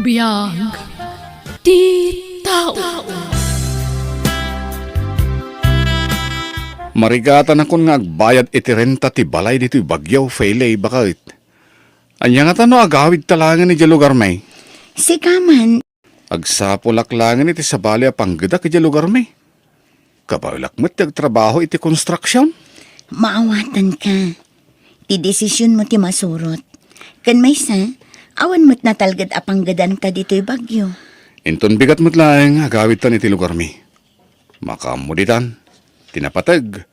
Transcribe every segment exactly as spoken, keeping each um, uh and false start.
Biag ti tao. Marigatanakon nga agbayad iti renta ti balay ditoy Baguio, Fele, baket. Ania ngata no agawidta laengen idiay lugarmi? Sika man. Agsapulak laengen iti sabali a panggedak idiay lugarmi. Kabaelak met ti agtrabaho iti konstruksion. Maawatanka. Ti desisionmo ti masurot. Ken maysa, awan met natalged a panggedanta ditoy Baguio. Inton bigat met laeng agawidtan iti lugarmi. Makaammo ditan, ti napateg.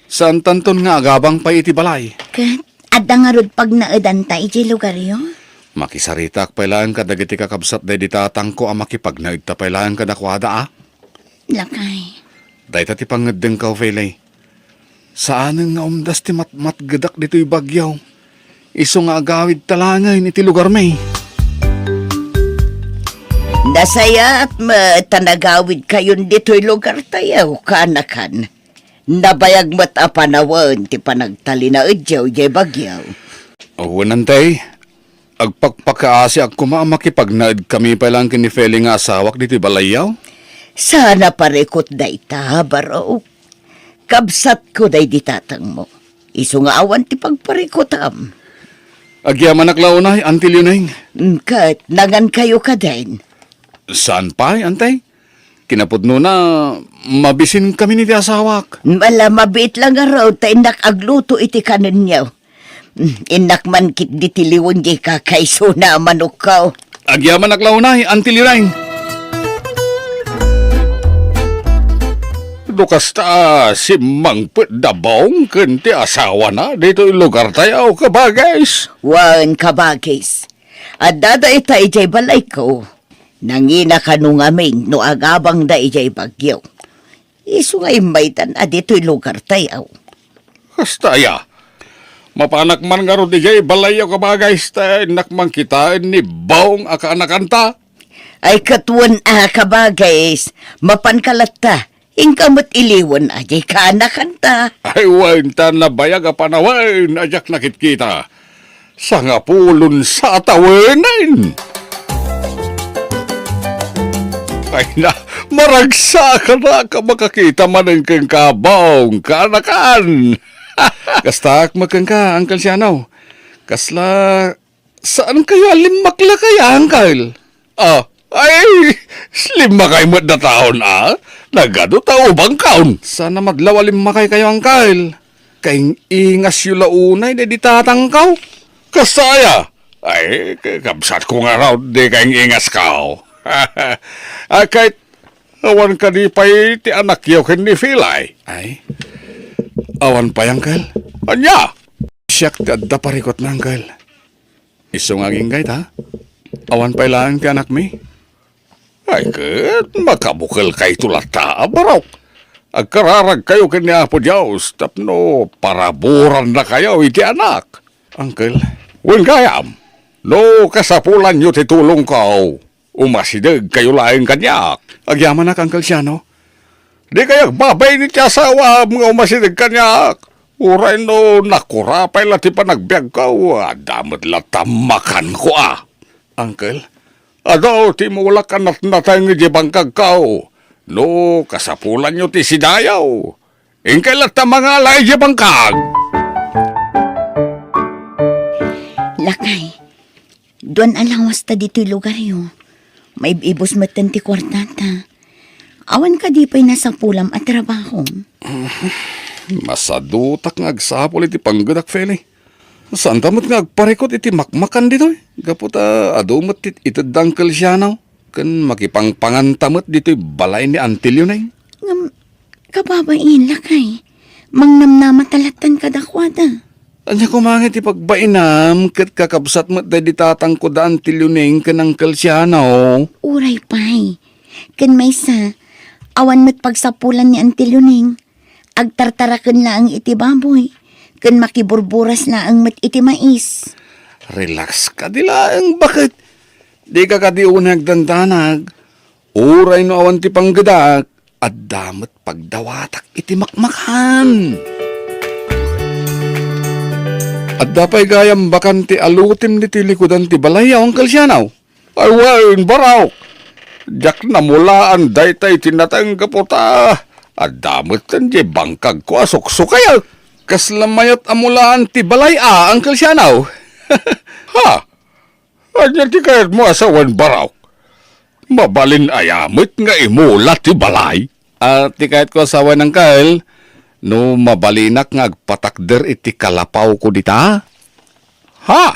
Saantanton nga agabang pay iti balay. Ket adda ngarud pagnaedanta idiay lugaryo? Makisaritak pay laeng kadagiti kakabsat daydi tatangko a makipagnaedta pay laeng kadakuada a. Lakay. Dayta ti pangngeddengko, Fele. Saanen nga umdas ti matmatgedak ditoy Baguio. Isu nga agawidta laengen iti lugarmi. Nasayaat met ta nagawidkayon ditoy lugartayo, kaanakan. Nabayag met a panawen ti panagtalinaedyo idiay Baguio. Wen, Antay. Agpakpakaasiak koma a makipagnaedkami pay laeng ken ni Fele nga asawak ditoy balayyo. Saan a parikut dayta, barok. Kabsatko daydi tatangmo. Isu nga awan ti pagparikutam. Agyamanak la unay, Auntie Leoning. Mm, ket nangankayo kadin? Saan pay, Antay. Kinapudnona, mabisinkami iti asawak. Ala, mabiit la ngarud ta innak agluto iti kanenyo. Mm, innak man ketdi ti liwen diay kakaisuna a manokko. Agyamanak la unay, Auntie Leoning. No kasta, simmangpet da Bong ken ti asawana ditoy lugartayo, kabagis. Wen, kabagis. Adda dayta idiay balayko. Nangina kano ngamin no agabangda idiay Baguio. Isu nga immaydan a ditoy lugartayo. Kasta aya? Mapanak man ngarud idiay balayyo, kabagis, ta innak man kitaen ni Bong a kaanakanta. Ay, ket wen a, kabagis, mapanka latta. Inka met iliwen a diay kaanakanta. Ay, wen, ta nabayag a panawen a diak nakitkita. Sangapulon sa a tawenen. Ay na, maragsakan a makakita manen kenka, Bong, kaanakan. Kastak met kenka, Uncle Siano. Kasla, saankayo a limmakla kaya, Uncle? Ah, ay, limmakay met dataon, a? Nagadu ta ubangkaon. Saan a madlaw a limmakaykayo, Uncle. Kaing-ingasyo la unay daydi tatangko. Kasta aya? Ay, k-, kabsatko ngarud, di kaing-ingasko. Ah, ket awan kadi pay ti anakyo ken ni Filay? Ay, awan pay, Uncle. Ania? Siak ti adda parikutna, Uncle. Isu nga agingga ita, awan pay laeng ti anakmi. Ay, ket makabukelkayto latta, barok. Agkararagkayo ken ni Apo Dios tapno paraburannakayo iti anak. Uncle. Wen gayam, no kasapulanyo ti tulongko, umasidegkayo laeng kaniak. Agyamanak, Uncle Siano. Dikay agbabain iti asawaam nga umasideg kaniak. Uray no nakurapay la ti panagbiagko, adda met latta makanko a. Uncle? Adu ti mulak a natnateng idiay bangkagko. No kasapulanyo ti sidayo, inkay latta mangala idiay bangkag. Lakay, duan a lawasta ditoy lugaryo. Maib-ibus metten ti kuartata. Awan kadi pay nasapulam a trabaho? Masadutak nga agsapul iti panggedak, Feli. Saanta met nga agparikut iti makmakan ditoy, gapu ta adu met ti ited da Uncle Siano, ken makipangpanganta met ditoy balay ni Auntie Leoning. Ngem, kababain, lakay, mangnamnama ta lattan kadakuada. Ania koma nga iti pagbainam ket kakabsat met daydi tatangko da Auntie Leoning ken Uncle Siano? Uray pay. Ken maysa, awan met pagsapulan ni Auntie Leoning. Agtartaraken laeng iti baboy, ken makiburburas laeng met iti mais. Relax kadi laeng, baket. Dika kadi unay agdandanag. Uray no awan ti panggedak, adda met pagdawatak iti makmakan. Adda pay gayam bakan ti alutim ditoy likudan ti balay, Uncle Siano? Ay wen, Barok! Diak namulaan dayta iti nateng gapu ta adda metten diay bangkagko a suksukayek. Kasla mayat a mulaan ti balay a, Uncle Sianaw? Ha? Ania ti kayatmo a sawen, Barok? Mabalin aya met nga imula ti balay? Ah, ti kayatko a sawen, Uncle, no mabalinak nga agpatakder iti kalapawko dita? Ha?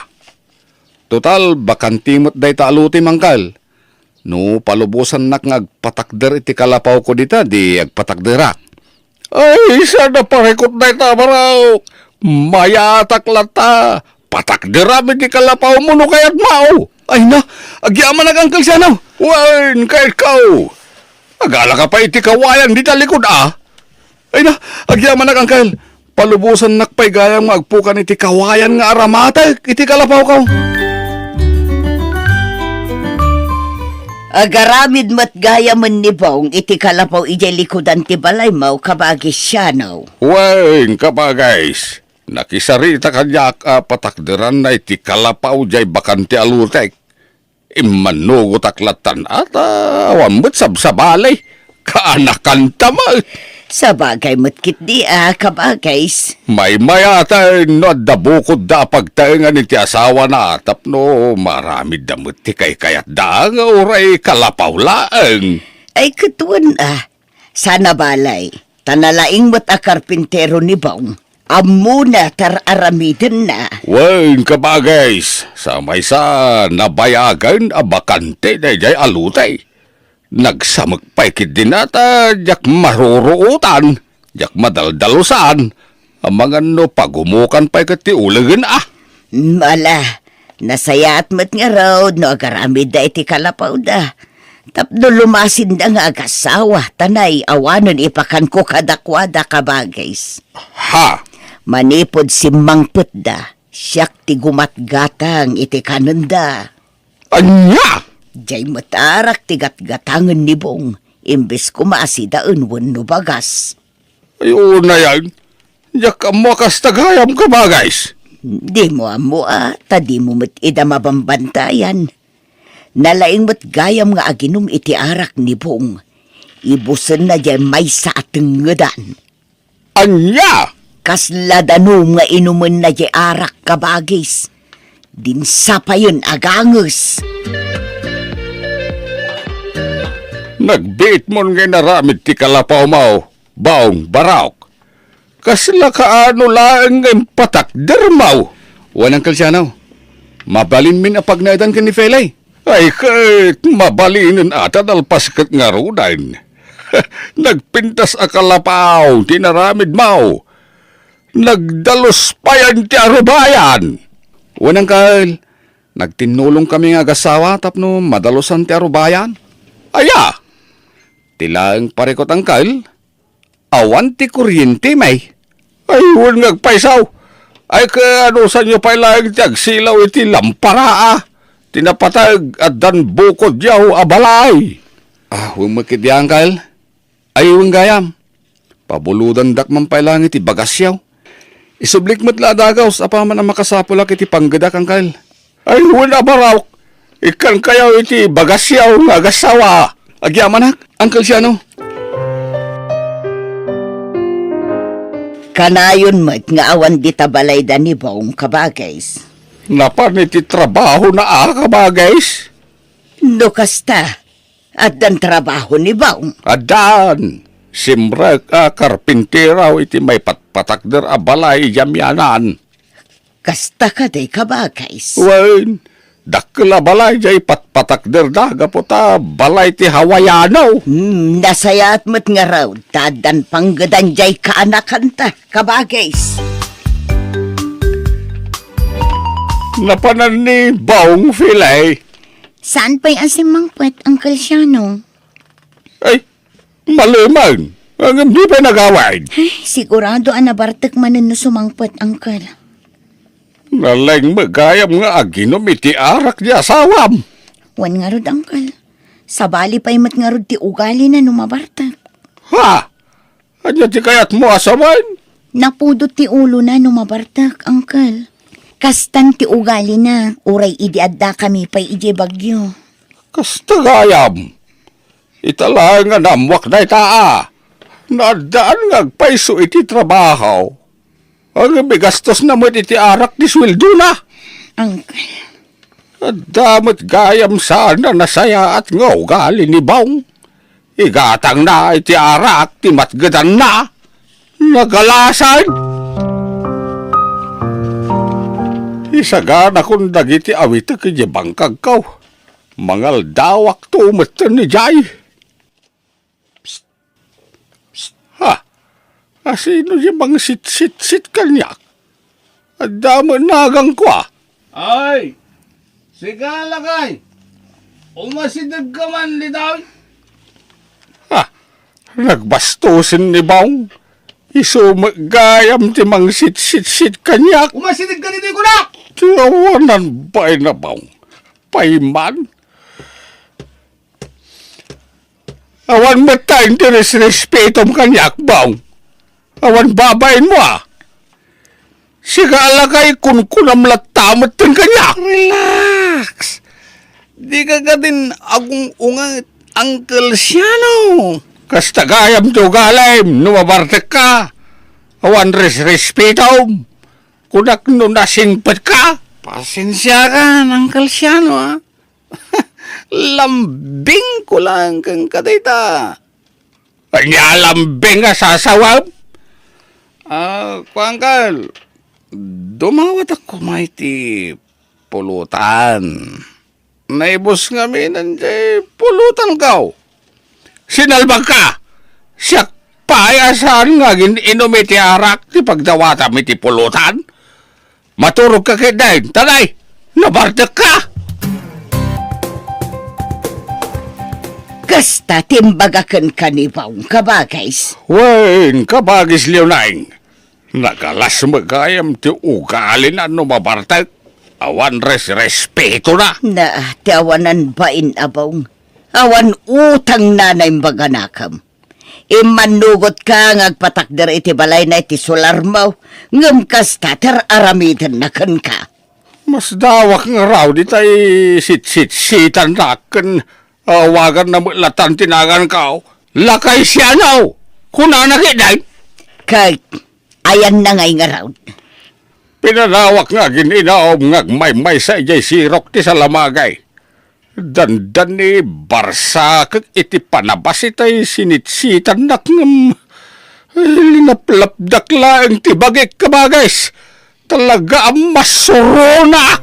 Total, bakanti met dayta a lotem, Uncle. No palubosannak nga agpatakder iti kalapawko dita, di agpatakderak. Ay, saan a parikut dayta, Barok? Mayatak latta. Patakderam iti kalapawmo no kayatmo. Ay na, agyamanak, Uncle Sianaw. Wen, kayatko. Agalaka pay iti kawayan dita likud, a. Ay na, agyamanak, Uncle. Palubosannak pay gayam nga agpukan iti kawayan nga aramatek iti kalapawko. Agaramid met gayamen ni Bong iti kalapaw idiay likudan ti balaymo, kabagis Sianaw. Wen, kabagis, nakisarita kaniak a patakderanna iti kalapaw diay bakante a lotek. Immannugotak lattan a ta awan met sabsabali. Kaanakanta met. Sabagay met ketdi a, kabagis. Maymayaten no adda bukodda a pagtaengan iti asawana tapno maaramidda met ti kaykayatda nga uray kalapaw laeng. Ay, ket wen a, saan a balay, ta nalaing met a karpintero ni Bong. Ammona ti ar-aramidenna. Wen, kabagis, sa maysa nabayagen a bakante daydiay a lote. Nagsamek pay ketdin a ta diak maruruotan, diak madaldalusan, amangan no pagumukan pay ket ti ulegen a. Ala, nasayaat met ngarud no agaramidda iti kalapawda. Tapno lumasinda nga agasawa, ta nay awanen ipakanko kadakuada, kabagis. Ha? Manipud simmangpetda, siak ti gumatgatang iti kanenda. Ania? Diay met arak ti gatgatangen ni Bong, imbes koma a sidaen wenno bagas. Ay, unayan. Diak ammo a kasta gayam, kabagis. Dimo ammo a, ta dimo met ida mabambantayan. Nalaing met gayam nga aginum iti arak ni Bong. Ibusenna diay maysa a tengngedan. Ania? Kasla danum nga inumenna diay arak, kabagis. Dinsapayen a ganges. Nagbiitmon nga inaramid ti kalapawmo, Bong, Barok. Kasla kaano laeng nga impatakdermo? Wen, Uncle Sianaw. Mabalinmin a pagnaedan ken ni Felay. Ay, ket mabalinen a ta nalpas ket ngaruden. Nagpintas a kalapaw ti inaramidmo. Nagdalus payen ti arubayan. Wen, Uncle. Nagtinnulongkami nga agasawa tapno madalusan ti arubayan. Aya? Ti laeng parikut, Uncle. Awan ti kuryente, may. Ay, wen nga agpayso. Ay, kaanusanyo pay laeng ti agsilaw iti lampara, a? Ti napateg addan bukodyo a balay. Ah, wen met ketdi, Uncle. Ay, wen gayam. Pabulodandak man pay laeng iti bagasyo. Isublik met la a dagus apaman a makasapulak iti panggedak, Uncle. Ay, wen a, Barok. Ikkankayo iti bagasyo nga agasawa. Agyamanak, Uncle Siano. Kanayon met nga awan dita balayda ni Bong, kabagis. Napan iti trabahona a, kabagis? No kasta, addan trabaho ni Bong? Addan. Simrek a karpintero iti maipatpatakder a balay idiay amianan. Kasta kadi, kabagis? Wen, dakkel a balay diay patpatakderda gapu ta balay ti Hawaiano. Hmm, nasayaat met ngarud ta addan panggedan diay kaanakanta, kabagis. Napanan ni Bong, Filay. Saan pay a simmangpet, Uncle Siano? Ay, maleman. Ngem di pay nagawid. Ay, sigurado a nabartek manen no sumangpet, Uncle. Nalengme gayam nga aginum iti arak ti asawam. Wen ngarud, Uncle. Sabali pay met ngarud ti ugalina no mabartek. Ha? Ania ti kayatmo a sawen? Napudot ti ulona no mabartek, Uncle. Kastan ti ugalina, uray idi addakami pay idiay Baguio. Kasta gayam. Ita laeng nga naammoak dayta a naaddaan nga agpayso iti trabaho. Ngem igastosna met iti arak ti sueldona. Uncle. Adda met gayam saan a nasayaat nga ugali ni Bong. Igatangna iti arak ti matgedanna. Nagalasan! Isaganakon dagiti awitek idiay bangkagko. Mangaldawakto metten idiay. Psst! Psst! Ha? Asino diay mangsitsitsit kaniak? Adda met naganko a. Ay! Sika, lakay! Umasidegka man ditoy! Ha? Nagbastosen ni Bong. Isu met gayam ti mangsitsitsit kaniak. Umasidegka ditoy, kunak! Ti awanan bain a Bong. Payman. Awan met ta iti resrespetom kaniak, Bong. Awan babainmo a. Sika a lakay, kunkunam latta metten kaniak. Relax. Dika kadin agung-unget, Uncle Siano. Kasta gayam ti ugalim no mabartekka. Awan resrespetom. Kunak no nasingpetka. Pasensiakan, Uncle Siano, a. Lambingko laeng kenka dayta. Ania a lambing a sasawem? Ah, kuan, Uncle, dumawatak koma iti pulutan. Naibus ngamin diay pulutanko. Sinalbagka! Siak pay a saan nga agin-inum iti arak ti pagdawatam iti pulutan? Maturogka ketdin, ta nay, nabartekka! Kasta ti imbaga kenka ni Bong, kabagis. Wen, kabagis Leonine, nagalas met gayam ti ugalina no mabartek. Awan resrespetona. Na, ti awanan bain a Bong. Awan utangna naimbaganakem. Immannugotka nga agpatakder iti balayna iti solarmo, ngem kasta ti ar-aramidenna kenka. Masdawak ngarud itay sitsitsitannak ken awaganna met latan ti naganko. Lakay Siano! Kunana ketdin? Ket ayanna ngay ngarud? Pinanawak nga agin-inum nga agmaymaysa idiay sirok ti salamagay. Dandani, barsakek iti panabas itay sinitsitannak ngem linaplapdak laeng ti bagik, kabagis. Talaga a masuronak!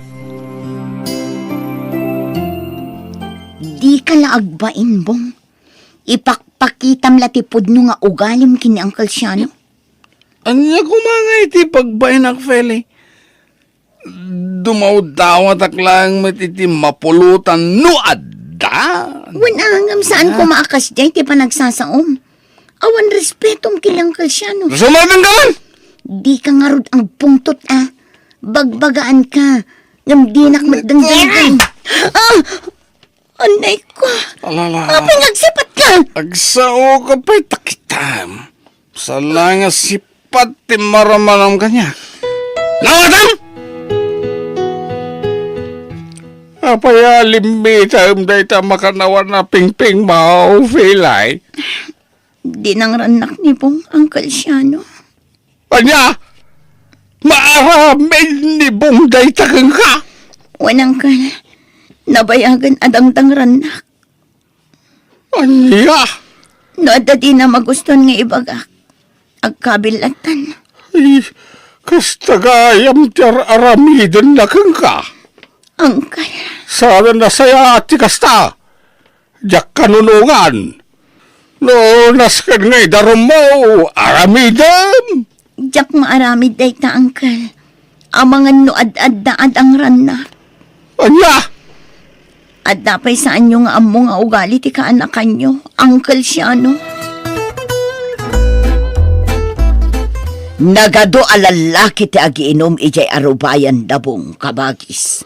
Dika la agbain, Bong. Ipakpakitam la ti pudno nga ugalim ken ni Uncle Siano. Ania koma ngay ti pagbainak, Feli? Dumawdawatak laeng met iti mapulutan no adda. Wen, a ngem saan koma a kasdiay ti panagsasaom. Awan respetom ken ni Uncle Siano. Sumuroteng ka man! Dika ngarud agpungtot a. Bagbagaanka. Ngem dinak met dengdenggen. Ah! Anay ko. Alala. Apay nga agsipatka? Agsaoka pay ta kitam. Saan nga sipat ti maramanam kaniak. Nawatam! Apay a limmitem dayta makannawan a pingpingmo, Felay? Di nangrannak ni Bong, Uncle Siano. Ania? Maaramid ni Bong dayta kenka? Wen, Uncle. Nabayagen a dangdangrannak. Ania? No adda dina magustuan nga ibagak, agkabil lattan. Ay, kasta gayam ti ar-aramidenna kenka. Uncle. Saan a nasayaat ti kasta. Diak kanunongan. No nasken nga idarummo, aramidem. Diak maaramid dayta, Uncle. Amangan no ad-adda a dangrannak. Ania? Adda pay saanyo nga ammo nga ugali ti kaanakanyo, Uncle Siano. Nagadu a lallaki ti agiinum idiay arubayan da Bong, kabagis.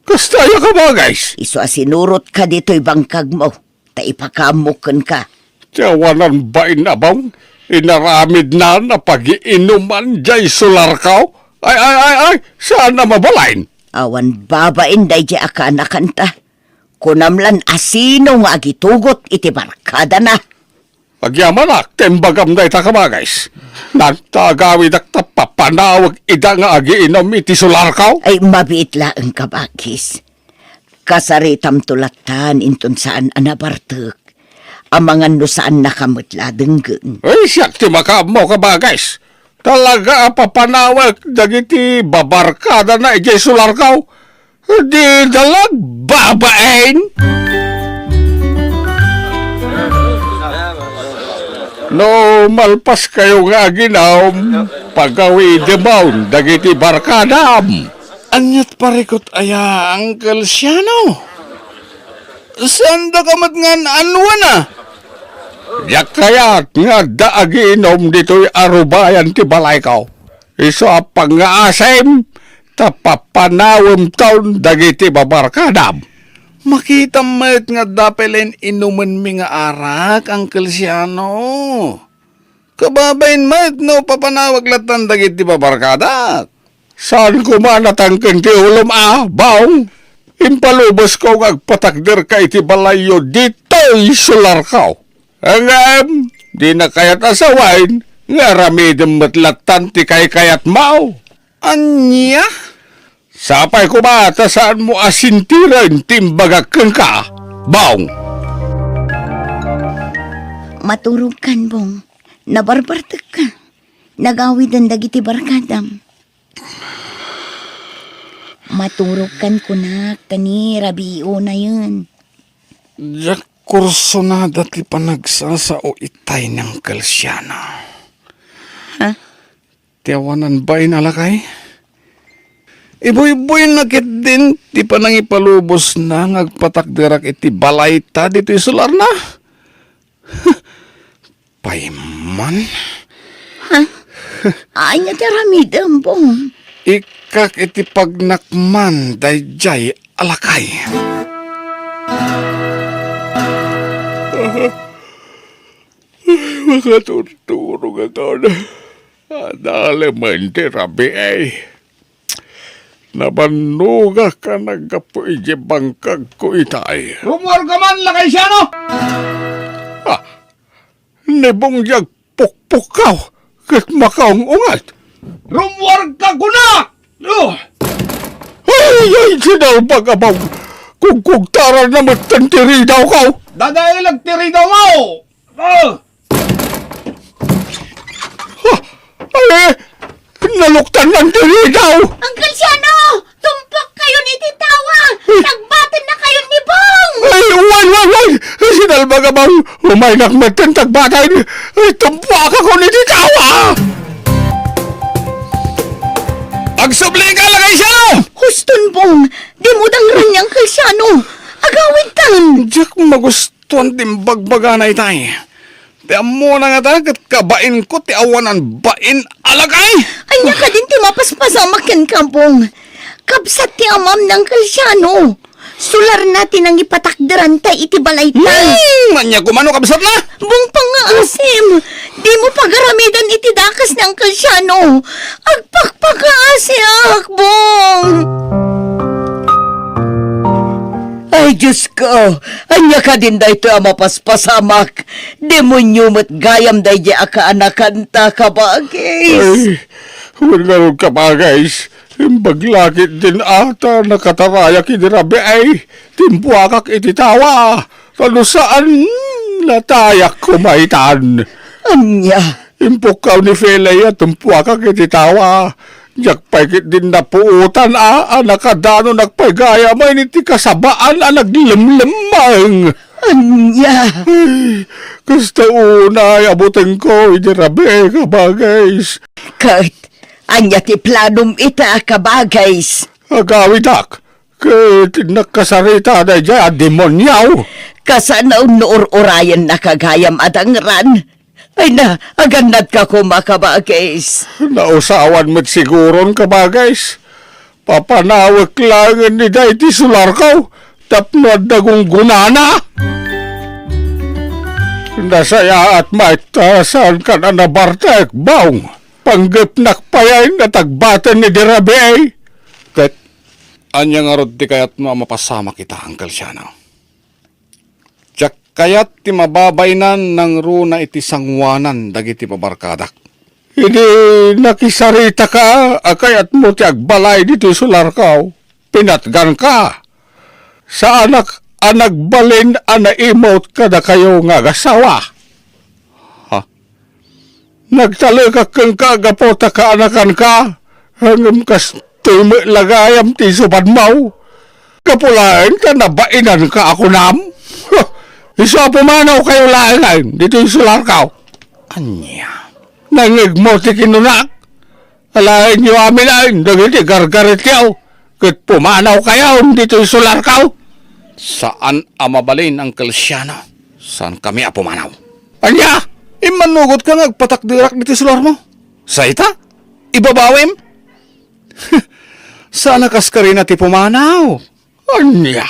Kasta aya, kabagis? Isu a sinurotka ditoy bangkagmo, ta ipakaammok kenka. Ti awanan bain a Bong, inaramidna a pagiinuman diay solarko? Ay, ay, ay, ay, saan a mabalin? Awan babain daydiay a kaanakanta. Kunam lan a sino nga agitugot iti barkadana. Agyamanak ta imbagam dayta, kabagis. Nanta agawidak ta papanawek ida nga agiinom iti sularko. Ay, mabiit laeng, kabagis. Kasaritamto lattan inton saan a nabartek. Amangan no saannaka met la denggen. Ay, siak ti makaammo, kabagis. Talaga a papanawek dagiti babarkadana idiay sularko. Dida la agbabain. No malpaskayo nga aginom, pagawidemon dagiti barkadam. Aniat parikut aya, Uncle Siano? Saandaka met nga an-annuana? Diak kayat nga adda agiinom ditoy arubayan ti balayko. Isu a pangngaasim ta papanawemton dagiti babarkadam. Makitam met nga adda pay laeng inumenmi nga arak, Uncle Siano. Kababain met no papanawek lattan dagiti babarkadak. Saan koma natangken ti ulom a, Bong. Impalubosko nga agpatakderka iti balayyo ditoy sularko. Ngem, dina kayat a sawen nga aramidem met lattan ti kaykayatmo. Ania? Sapay koma ta saanmo a sintiren ti imbagak kenka, Bong. Maturogkan, Bong. Nabarbartekka. Nagawiden dagiti barkadam. Maturogkan kunak, ta ni rabii unayen. Diak kursunada ti panagsasao itay ni Uncle Siano. Ha? Ti awanan bain a lakay? Ibuyboyna ketdin ti panangipalubosna nga agpatakderak iti balayta ditoy sularna. Pay man. Ha? Ania ti aramidem, Bong? Ikkak iti pagnakman daydiay a lakay. Makaturturog a taon. Adalemen ti rabii. Nabannogak a naggapu idiay bangkagko itay. Rummuarka man, Lakay Siano! Ah, ni Bong diay agpukpukkaw ket makaung-unget. Rummuarka kuna! Oh! Ay, ay, sinalbag a Bong! Kugkugtaranna metten ti ridawko! Dadaelag ti ridawmo! Ah! Ah! Ay! Naluktannan ti ridaw! Uncle Siano! Tumpokkayon iti tawa! Tagbatennakayon ni Bong! Ay, wen, wen, wen! Sinalbag a Bong! Umaynak metten tagbaten! Ay, tumpuakakon iti tawa! Agsublika, Lakay Siano! Huston, Bong! Dimo dangran ni Uncle Siano! Agawidtan! Diak magustuan ti imbagbagana itay. Ti ammona ngata ket kabainko ti awanan bain a lakay. Ania kadin ti mapaspasamak kenka, Bong? Kabsat ti amam ni Uncle Siano. Sularna ti nangipatakderanta iti balayta. Hmm, ania koma no kabsatna? Bong, pangngaasim. Dimo pagaramidan iti dakes ni Uncle Siano. Agpakpakaasiak, Bong. Ay, Diosko, ania kadin daytoy a mapaspasamak? Demonio met gayam daydiay a kaanakanta, kabagis. Ay, wen ngarud, kabagis, imbag la ketdin a ta nakatarayak idi rabii, timpuakak iti tawa, ta no saan, natayak koma itan. Ania? Impukkaw ni Felay a timpuakak iti tawa. Diak pay ketdin napuotan a, a nakadanonak pay gayamen iti kasabaan a naglemlemmeng. Ania? Ay, kasta unay a butengko idi rabii, kabagis. Ket ania ti planom ita, kabagis? Agawidak ket nakasarita daydiay a demonio. Kasano no ur-urayennaka gayam a dangran? Ay na, agannadka koma, kabagis. Nausawan met siguron, kabagis. Papanawek laengen ida iti sularko tapno adda gunggonana. Nasayaat met ta saankan a nabartek, Bong. Panggepnak payen a tagbaten idi rabii. Ket ania ngarud ti kayatmo a mapasamak ita, Uncle Siano? Kayat ti mababainan nangruna iti sangoanan dagiti babarkadak. Idi nakisaritaka a kayatmo ti agbalay ditoy solarko, pinatganka. Saanak a nagbalin a naimut kadakayo nga agasawa. Ha? Nagtalekak kenka gapu ta kaanakanka, ngem kastoy met la gayam ti isubanmo. Gapu laeng ta nabainanka a kunam. Isu a pumanawkayo laengen ditoy solarko. Ania? Nangngegmo ti kinunak? Alaenyo amin dagiti gargaretyo, ket pumanawkayon ditoy solarko. Saan a mabalin, Uncle Siano. Saankami a pumanaw. Ania? Immannugotka nga agpatakderak ditoy solarmo? Sayta? Ibabawim? Saan a kaskarina ti pumanaw. Ania?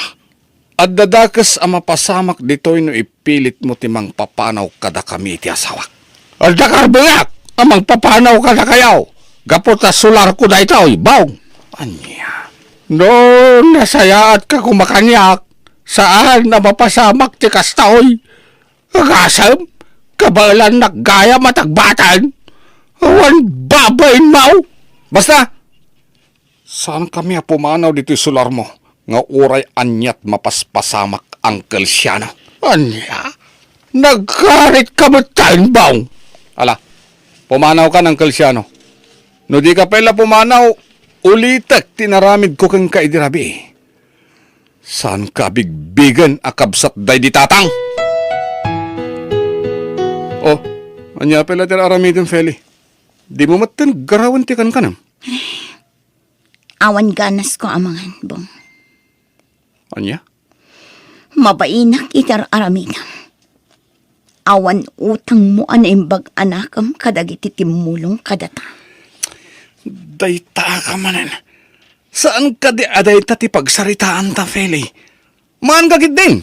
Adda dakes a mapasamak ditoy no ipilitmo ti mangpapanaw kadakami iti asawak. Adda karbengak a mangpapanaw kadakayo gapu ta solarko daytoy, Bong. Ania? No nasayaatka koma kaniak, saan a mapasamak ti kastoy. Agasem, kabaelannak gayam a tagbaten. Awan babainmo. Basta, saankami a pumanaw ditoy solarmo nga uray aniat mapaspasamak, Uncle Siano. Ania? Nagkaritka metten, Bong? Ala, pumanawkan, Uncle Siano. No dika pay la pumanaw, ulitek ti inaramidko kenka idi rabii. Saanka a bigbigen a kabsat daydi tatang? Oh, ania pay la ti aramidem, Feli? Dimo metten garawen ti kankanem? Awan ganasko a mangan, Bong. Ania? Mabainak iti ar-aramidem. Awan utangmo a naimbag a nakem kadagiti timmulong kadata. Dayta ka manen. Saan kadi a dayta ti pagsaritaanta, Feli? Mangan ka ketdin.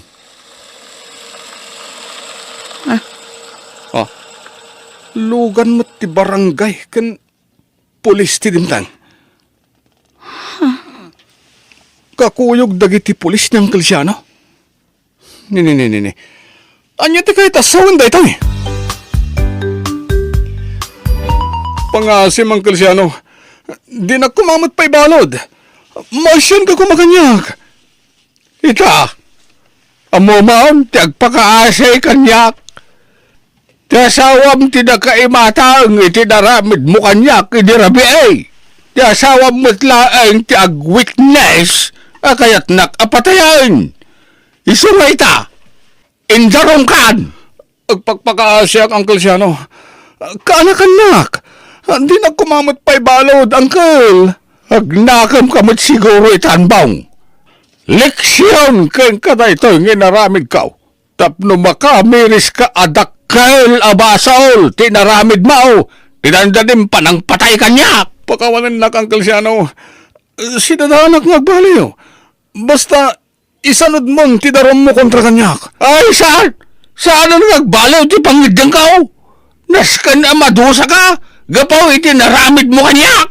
Ah. Oh. Lugan met ti barangay ken pulis ti dimteng. Kakuyog dagiti pulis ni Uncle Siano. Ni, ni, ni, ni, ni. Ania ti kayat a sawen daytoy? Pangasim, Uncle Siano. Dinak koma met paibalud. Maasianka koma kaniak. Ita, ammom ti agpakaasi kaniak. Ti asawam ti nakaimatang iti naramidmo kaniak idi rabii. Ti asawam met laeng ti agwitness a kayatnak a patayen. Isu nga ita, indarongkan. Agpakpakaasiak, Uncle Siano. Kaanakannak. Dinak koma met paibalud, Uncle. Agnakemka met siguro itan, Bong. Leksion kenka daytoy nga inaramidko. Tapno makamiriska a dakkel a basol ti inaramidmo, ti dandanim panangpatay kaniak. Pakawanennak, Uncle Siano. Sidadanak nga agbaliw. Basta, isanudmon ti darummo kontra kaniak. Ay, saan? Saan a nga agbaliw ti pangngeddengko? Nasken a madusaka gapu iti naramidmo kaniak.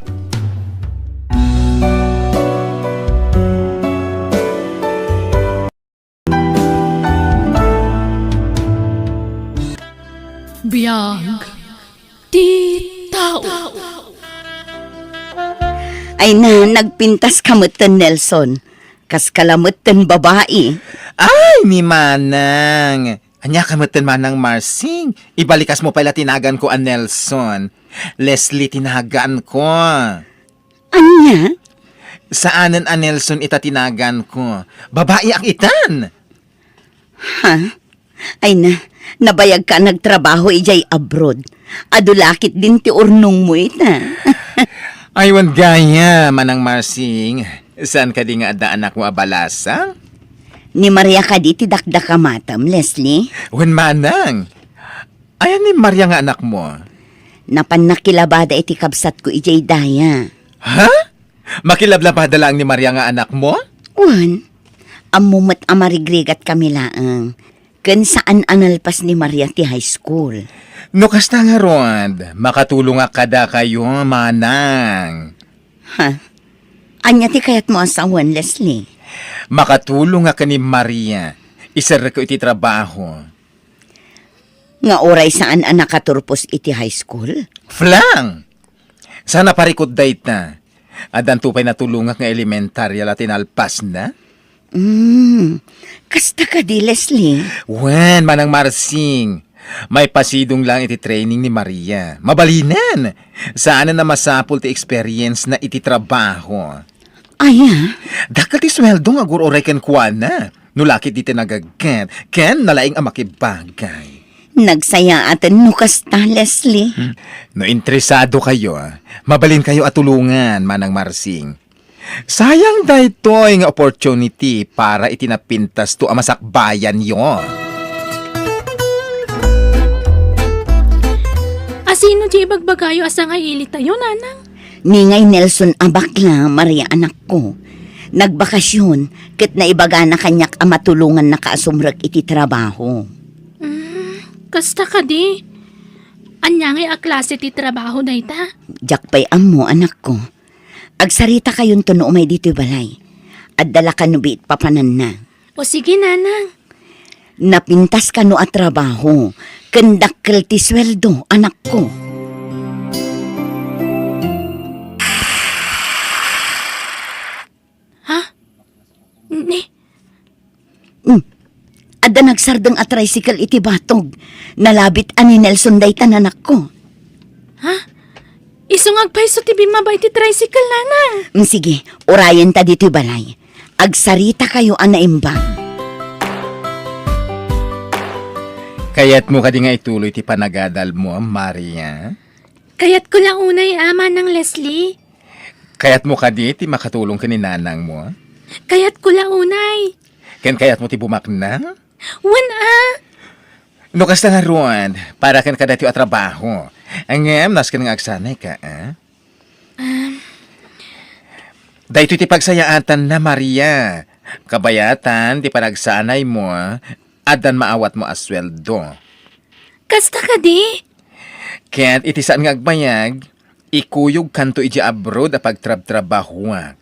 Biag ti tao. Ay na, nagpintas ka metten, Nelson. Kas ka la metten babai. Ay, ni Manang. Ania ka metten, Manang Marsing? Ibalikas mo pay la ti naganko a Nelson. Leslie ti naganko. Ania? Saanen a Nelson ita ti naganko. Babaiak itan. Ha? Ay na, nabayagka a nagtrabaho idiay abroad. Adu la ketdin ti urnongmo ita. Ay, wen gayam, Manang Marsing. Saan kadi nga adda anakmo a balasang? Ni Maria kadi ti dakdakamatem, Leslie? Wen, Manang. Ayan ni Maria nga anakmo? Napan nakilabada iti kabsatko idiay daya. Ha? Makilablabada laeng ni Maria nga anakmo? Wen, ammo met a marigrigatkami laeng. Ken saan a nalpas ni Maria ti high school. No kasta ngarud, makatulongak kadakayo, Manang. Ha? Ania ti kayatmo a sawen, Leslie? Makatulongak ken ni Maria. Iserrekko iti trabaho. Nga uray saan a nakaturpos iti high school? Flang! Saan a parikut dayta? Addanto pay natulongak nga elementarya la ti nalpasna? Hmm, kasta kadi, Leslie? Wen, Manang Marsing. Maipasidong lang iti training ni Maria. Mabalinen! Saanen a masapul ti experience na iti trabaho. Aya? Dakkel ti sueldo nga agur-uray kenkuana. No lakit dita nagagkat, ken nalaing a makibagay. Nagsayaaten no kasta, Leslie. Hmm. No interesado kayo, mabalin kayo a tulungan, Manang Marsing. Sayang daytoy nga opportunity para iti napintasto a masakbayanyo. Asino ti ibagbagayo a sangailitayo, Nanang? Ni ngay Nelson a bakla, Maria, anakko. Nagbakasyon, ket naibagana kaniak a matulongannaka a sumrek iti trabaho. Mm, kasta kadi? Ania ngay a klase ti trabaho dayta? Diak pay ammo, anakko. Agsarita kayonto no umay ditoy balay. Adda la kano biit papananna. O sige, Nanang. Napintas kano a trabaho, ken dakkel ti sueldo, anakko. Ha? Ni? Hmm. Adda nagsardeng a tricycle iti batog. Nalabit a ni Nelson dayta, anakko. Ha? Isu nga agpayso ti bimmaba iti tricycle, Nanang. Mm, sige, urayenta ditoy balay. Agsarita kayo a naimbag. Kayatmo kadi nga ituloy ti panagadalmo, Maria? Kayatko la unay, a, Manang Leslie. Kayatmo kadi ti makatulong ken ni nanangmo? Kayatko la unay. Ken kayatmo ti bumaknang? Wen, a. No kasta ngarud, para ken kadatayo a trabaho. Ngem, nasken nga agsanayka, a? Um. Daytoy ti pagsayaatanna, Maria. Kabayatan ti panagsanaymo, addan maawatmo a sueldo. Kasta kadi? Ket iti saan nga agbayag, ikuyogkanto idiay abroad a pagtrabtrabahoak.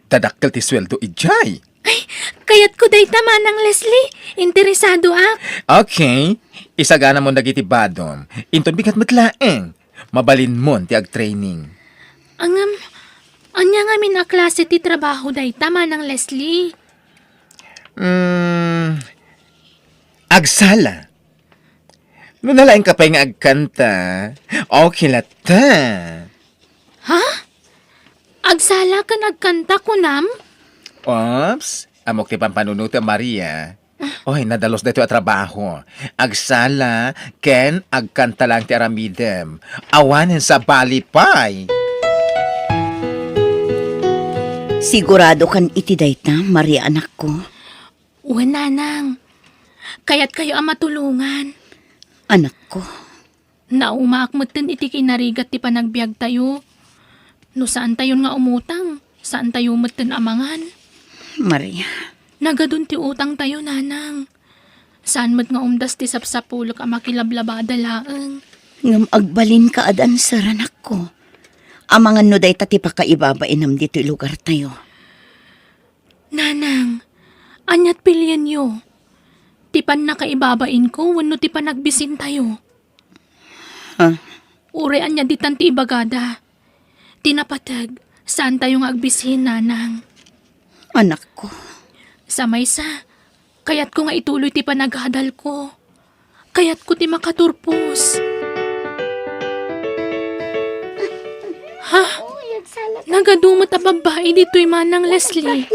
Dadakkel ti sueldo idiay. Ay, kayatko dayta, Manang Leslie. Interesadoak. Okay. Isaganamon dagiti badom. Inton bigat met laeng, mabalinmon ti agtraining. Ngem, ania ngamin a klase ti trabaho dayta, Manang Leslie? Mm, agsala. No nalaingka pay nga agkanta, okay latta. Ha? Agsala ken agkanta, kunam? Oops, ammok ti pampanunotem, Maria. Oy, nadalus daytoy a trabaho. Agsala ken agkanta lang ti aramidem. Awanen sabali pay. Siguradokan iti dayta, Maria, anakko? Wen, nanang. Kayatkayo a matulongan. Anakko. Naumaak metten iti kinarigat ti panagbiagtayo. No saantayon nga umutang, saantayo metten a mangan. Maria. Nagadun ti utangtayo, nanang. Saan met nga umdas ti sapsapulek a makilablabada laeng. Ngem agbalinka a dancer, anakko. Amangan no dayta ti pakaibabainam ditoy lugartayo. Nanang, aniat pilienyo? Ti pannakaibabainko wenno ti panagbisintayo? Ha? Uray ania ditan ti ibagada. Ti napateg, saantayo nga agbisin, nanang. Anakko. Sa maysa, kayatko nga ituloy ti panagadalko. Kayatko ti makaturpos. Ha? Nagadu met a babbai ditoy, Manang Leslie.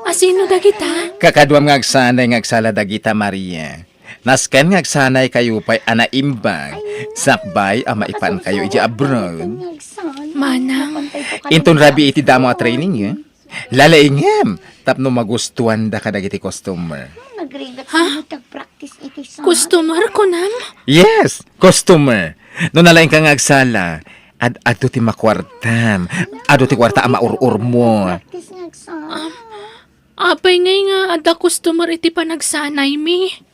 Asino dagita? Kakaduam nga agsanay nga agsala dagita, Maria. Nasken nga agsanaykayo pay a naimbag, sakbay a maipankayo idiay abroad. Manang. Inton rabii iti damo a training, eh? Lalaingem tapno magustuanda kadagiti customer. Ha? Customer, kunam? Yes, customer. No nalaingka nga agsala, ad-adu ti makuartam. Adu ti kuarta a maur-urmo. Um, apay ngay nga adda customer iti panagsanaymi?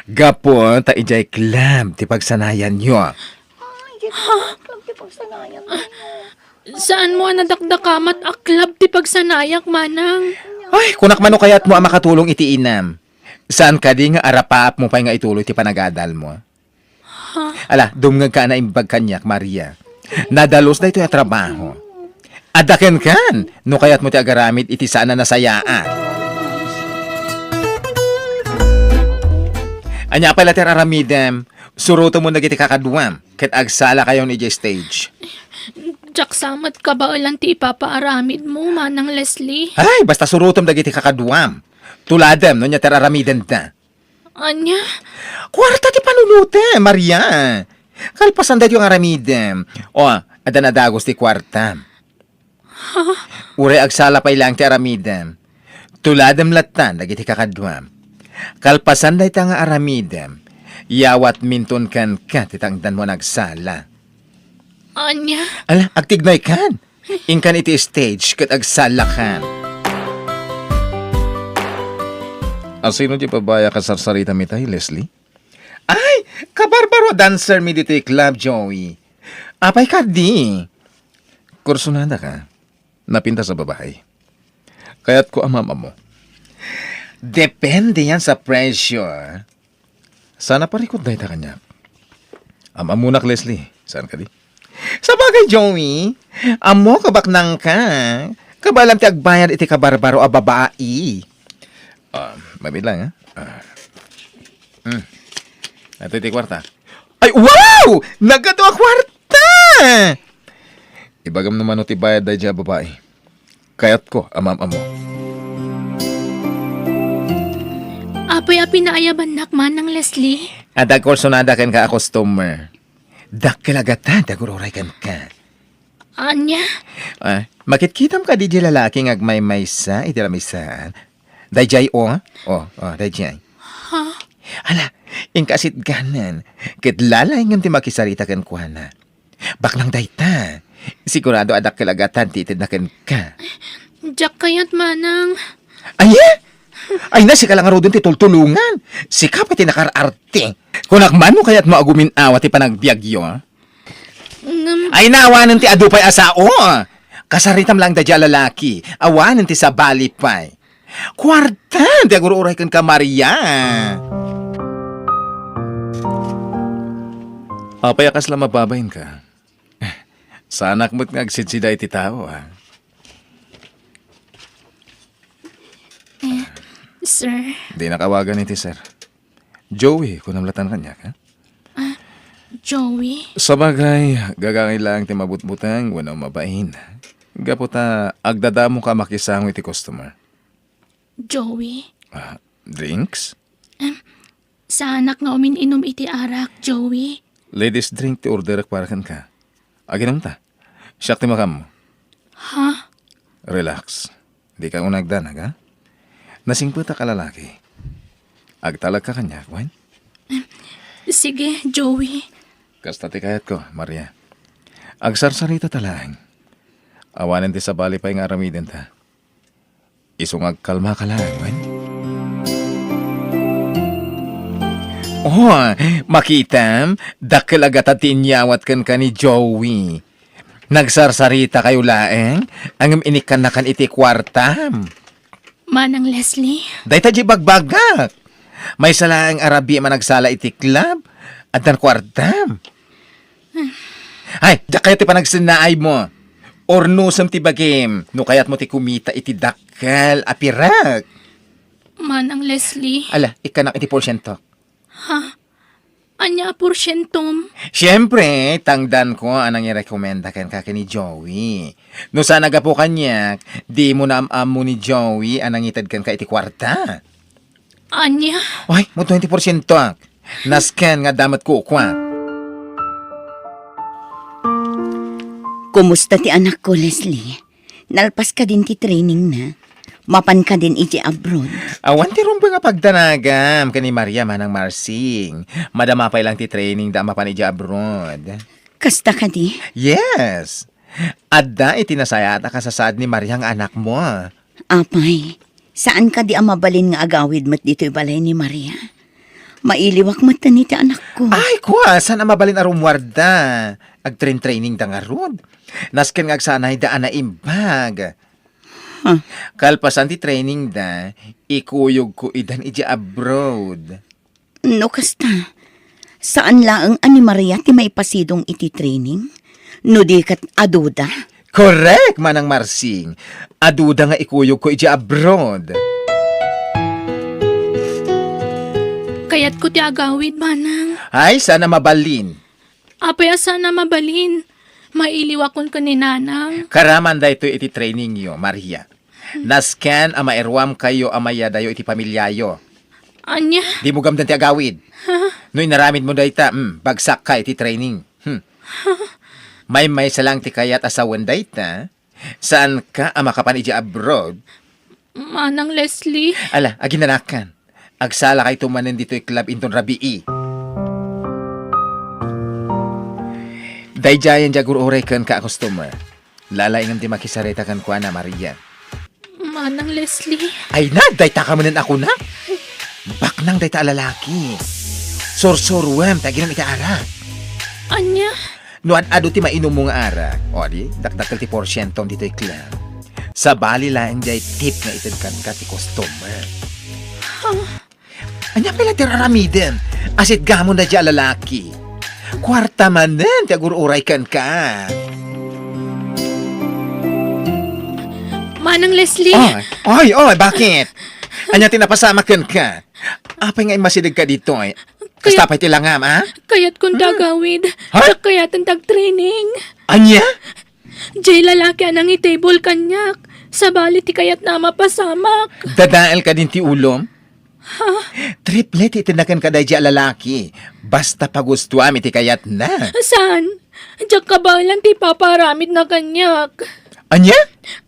Gapu ta idiay club ti pagsanayanyo. Ha? Saanmo a nadakdakamat a club ti pagsanayak, manang? Ay, kunak man no kayatmo a makatulong iti inam. Saan kadi nga arapaapmo pay nga ituloy ti panagadalmo? Ha? Ala, dumngegka a naimbag kaniak, Maria. Nadalus daytoy a trabaho. Adda kenkan, no kayatmo ti agaramid iti saan a nasayaat. Ania pay la ti aramidem? Surotemon dagiti kakaduam, ket agsalakayon idiay stage. Diak sa met kabaelan ti ipapaaramidmo, Manang Leslie. Ay, basta surotem dagiti kakaduam. Tuladem no ania ti aramidenda. Ania? Kuarta ti panunotem, Maria. Kalpasan daytoy nga aramidem. O, adda nadagos ti kuarta. Ha? Uray agsala pay laeng ti aramidem. Tuladem latta dagiti kakaduam. Kalpasan dayta nga aramidem, yawatminton kenka ti tangdanmo a nagsala. Ania? Ala, agtignaykan. Inkan iti stage ket agsalakan. Asino ti babai a kasarsaritam itay, Leslie? Ay, kabarbaro a dancer mi ditoy club, Joey. Apay kadi? Kursunada ka. Napintas a babai. Kayatko a maam-ammo. Depende yan sa presyo. Sana parikut dayta kaniak. Am-ammonak, Leslie. Saan kadi? Sabagay, Joey, ammok a baknangka. Kabaelam ti agbayad iti kabarbaro a babai. Ah, mabiit lang, ha? Ah. Hmm. Ito ti kuarta. Ay, wow! Nagkadua a kuarta! Ibagam naman no ti bayad daydiay a babai. Kayatko a maam-ammo. Apay a pinaayabannak, Manang Leslie? Adda kursunada kenka a customer. Dakkel a gatad ti agur-uray kenka. Ania? Ah, makitkitam kadi diay lalaki nga agmaymaysa iti lamisaan? Daydiay, o. O, o, daydiay. Ha? Ala, inka sitganan. Ket lalaingem ti makisarita kenkuana. Baknang dayta. Sigurado a dakkel a gatad ti itedna kenka. Diak kayat, Manang. Ay, eh? Ay na, sika lang ngaruden ti tultulongan. Sika pay ti nakar-arte. Kunak man no kayatmo a gumin-awa ti panagbiagyo. Ngem Ay na, awanen ti adu pay a sao. Kasaritam lang daydiay a lalaki. Awanen ti sabali pay. Kuarta ti agur-uray kenka, Maria. Apay a kasla mababainka? Saanak met nga agsidsida iti tao, a. Eh, sir. Dinak awagan iti sir. Joey, kunam latta kaniak, ha? Ah, Joey? Sabagay, gagangay laeng ti mabutbuteng wenno mabain. Gapu ta agdadamoka a makisango iti customer. Joey? Ah, drinks? Em, saanak nga umin-inum iti arak, Joey. Ladies drink ti orderek para kenka. Aginom ta. Siak ti makaammo. Ha? Relax. Dika unay agdanag, ha? Nasingpetak a lalaki. Agtalagka kaniak, wen? Sige, Joey. Kasta ti kayatko, Maria. Agsarsaritata laeng. Awanen ti sabali pay nga aramidenta. Isu nga agkalmaka laeng, wen? Oh, makitam, dakkel a gatad ti inyawat kenka ni Joey. Nagsarsaritakayo laeng, ngem inikkannakan iti kuartam. Manang Leslie? Dayta diay ibagbagak. Maysa laeng a rabii a managsala iti club, addan kuartam. Ay, diak kayat ti panagsennaaymo. Urnosem ti bagim, no kayatmo ti kumita iti dakkel a pirak. Manang Leslie. Ala, ikkanak iti porsientok. Ha? Ania a porsientom? Siempre, tangdanko a nangirekomenda kenka ken ni Joey. No saan a gapu kaniak, dimo naam-ammo ni Joey a nangited kenka iti kuarta. Ania? Ay, mo twenty porsientok. Nasken nga adda met kukuak. Kumusta ti anakko, Leslie? Nalpas kadin ti trainingna? Mapan kadin iti abroad? Awan ti rumbeng a pagdanagam ken ni Maria, Manang Marsing. Madama pay lang ti trainingda a mapan iti abroad. Kasta kadi? Yes. Adda iti nasayaat a kasasaad ni Maria nga anakmo. Apay, saan kadi a mabalin nga agawid met ditoy balay ni Maria? Mailiwak metten iti anakko. Ay, kua, saan a mabalin a rummuarda? Agtrain-trainingda ngarud. Nasken nga agsanayda a naimbag. Ah. Kalpasan ti trainingda, ikuyogko idan idiay abroad. No kasta, saan laeng a ni Maria ti maipasidong iti training? No di ket aduda? Correct, Manang Marsing. Aduda nga ikuyogko idiay abroad. Kayatko ti agawid, Manang. Ay, saan a mabalin. Apay a saan a mabalin? Mailiwakon ken ni Nanang. Karaman daytoy iti trainingyo, Maria. Nasken a mairuamkayo a mayadayo iti pamiliayo. Ania? Dimo gamden ti agawid. Ha? No inaramidmo dayta, mm, bagsakka iti training. Hmm. Maymaysa lang ti kayat a sawen dayta. Saanka a makapan idiay abroad? Manang Leslie. Ala, aginanakan. Agsalakayto manen ditoy club inton rabii. Daydiayen ti agur-uray kenka a customer. Lalaingem ti makisarita kenkuana, Maria. Manang Leslie. Ay na, dayta ka manen a kuna? Baknang dayta a lalaki. Sursuruem ti aginom iti arak. Ania? No ad-adu ti mainummo nga arak, o di, dakdakkel ti porsientom ditoy club. Sabali laeng diay tip nga ited kenka ti customer. Ha? Ania pay la ti raramidem? Asitgamon daydiay a lalaki. Kuarta manen ti agur-uray kenka. Manang Leslie. Oy, oy, oy, bakit? Ania ti napasamak kenka? Apay nga immasidegka ditoy? Kasta pay ti langam, a? Kayatkon ti agawid. Ha? Diak kayaten ti agtraining. Ania? Diay lalaki a nangitable kaniak. Sabali ti kayatna a mapasamak. Dadael kadin ti ulom? Ha? Triple ti itedna kenka daydiay a lalaki. Basta pagustuam iti kayatna. Saan? Diak kabaelan ti ipapaaramidna kaniak. Ania?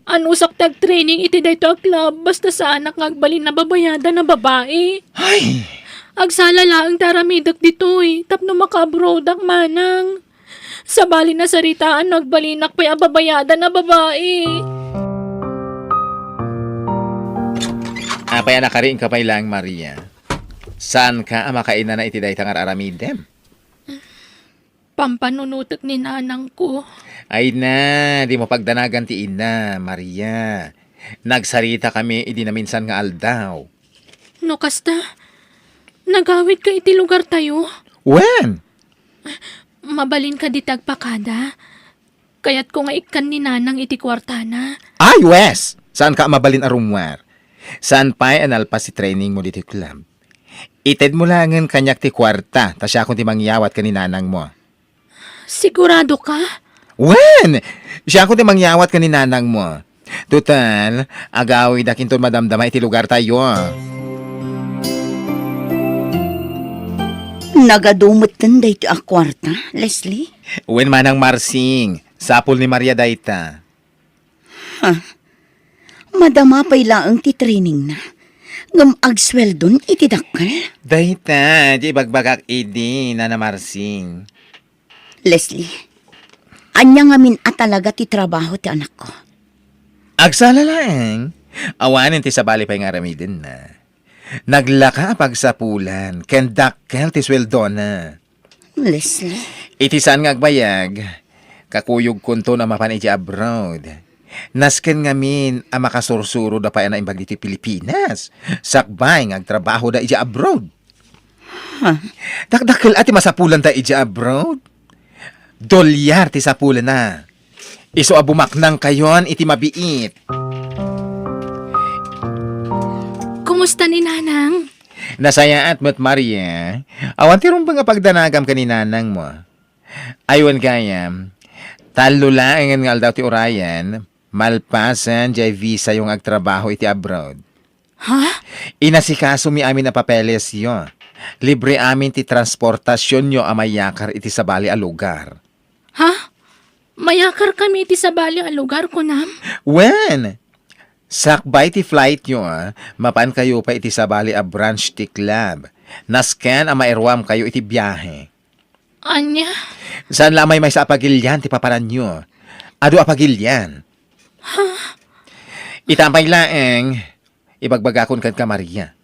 Anusak ti agtraining iti daytoy a club, basta saanak nga agbalin a babayadan a babai. Ay! Agsala laeng ti aramidek ditoy, tapno makaabroadak, Manang. Sabali nasaritaan no agbalinak pay a babayadan a babai. Apay a nakariingka pay laeng, Maria? Saanka a makainana iti dayta nga ar-aramidem? Pampanunotek ni nanangko. Ay na, dimo pagdanagan ti ina, Maria. Nagsaritakami idi naminsan nga aldaw. No kasta, nagawidka iti lugartayo? Wen? Mabalinka dita agpakada. Kayatko nga ikkan ni nanang iti kuartana. Ay, wes! Saanka a mabalin a rummuar? Saan pay a nalpas ti trainingmo ditoy club? Itedmo laengen kaniak ti kuarta, ta siakon ti mangyawat ken ni nanangmo. Siguradoka? Wen! Siakon ti mangyawat ken ni nanangmo. Total, agawidak inton madamdama iti lugartayo. Nagadu metten daytoy a kuarta, Leslie? Wen, Manang Marsing, sapul ni Maria dayta. Ha? Madama pay laeng ti trainingna, ngem agsueldon iti dakkel? Dayta ti ibagbagak idi, Nana Marsing. Leslie, ania ngamin a talaga ti trabaho ti anakko? Agsala laeng, awanen ti sabali pay nga aramidenna. Naglaka a pagsapulan ken dakkel ti sueldona. Leslie? Iti saan nga agbayag, kakuyogkonton a mapan idiay abroad. Nasken ngamin a makasursuroda pay a naimbag ditoy Pilipinas, sakbay nga agtrabahoda idiay abroad. Ha? Dakdakkel a ti masapulanta idiay abroad. Dolyar ti sapulna. Isu a bumaknangkayon iti mabiit. Kumusta ni Nanang? Nasayaat met, Maria. Awan ti rumbeng a pagdanagam ken ni nanangmo. Ay wen gayam, tallo laengen nga aldaw ti urayen, malpasen diay visayo nga agtrabaho iti abroad. Ha? Inasikasomi amin a papelesyo. Libre amin ti transportasionyo a mayakar iti sabali a lugar. Ha? Mayakarkami iti sabali a lugar, kunam? Wen, sakbay ti flightyo, a, mapankayo pay iti sabali a branch ti club. Nasken a mairuamkayo iti biahe. Ania? Saan la a maymaysa a pagilian ti papananyo. Adu a pagilian. Ha? Ita pay laeng, ibagbagakon kenka, Maria.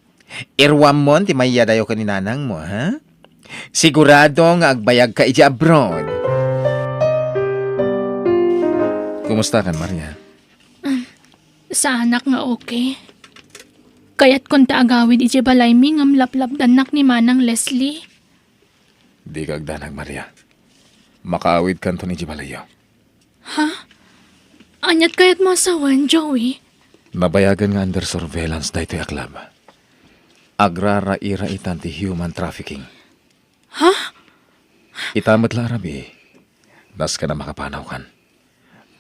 Iruammon ti maiyadayo ken ni nanangmo, ha? Sigurado nga agbayagka idiay abroad. Kumusta kan, Maria? Um, Saanak nga okay. Kayatkon ta agawid idiay balaymi ngem laplapdannak ni Manang Leslie. Dika agdanag, Maria. Makaawidkanton idiay balayyo. Ha? Aniat kayatmo a sawen, Joey? Nabayagen nga under surveillance daytoy a club. Agraraira itan ti human trafficking. Ha? Ita met la a rabii, nasken a makapanawkan.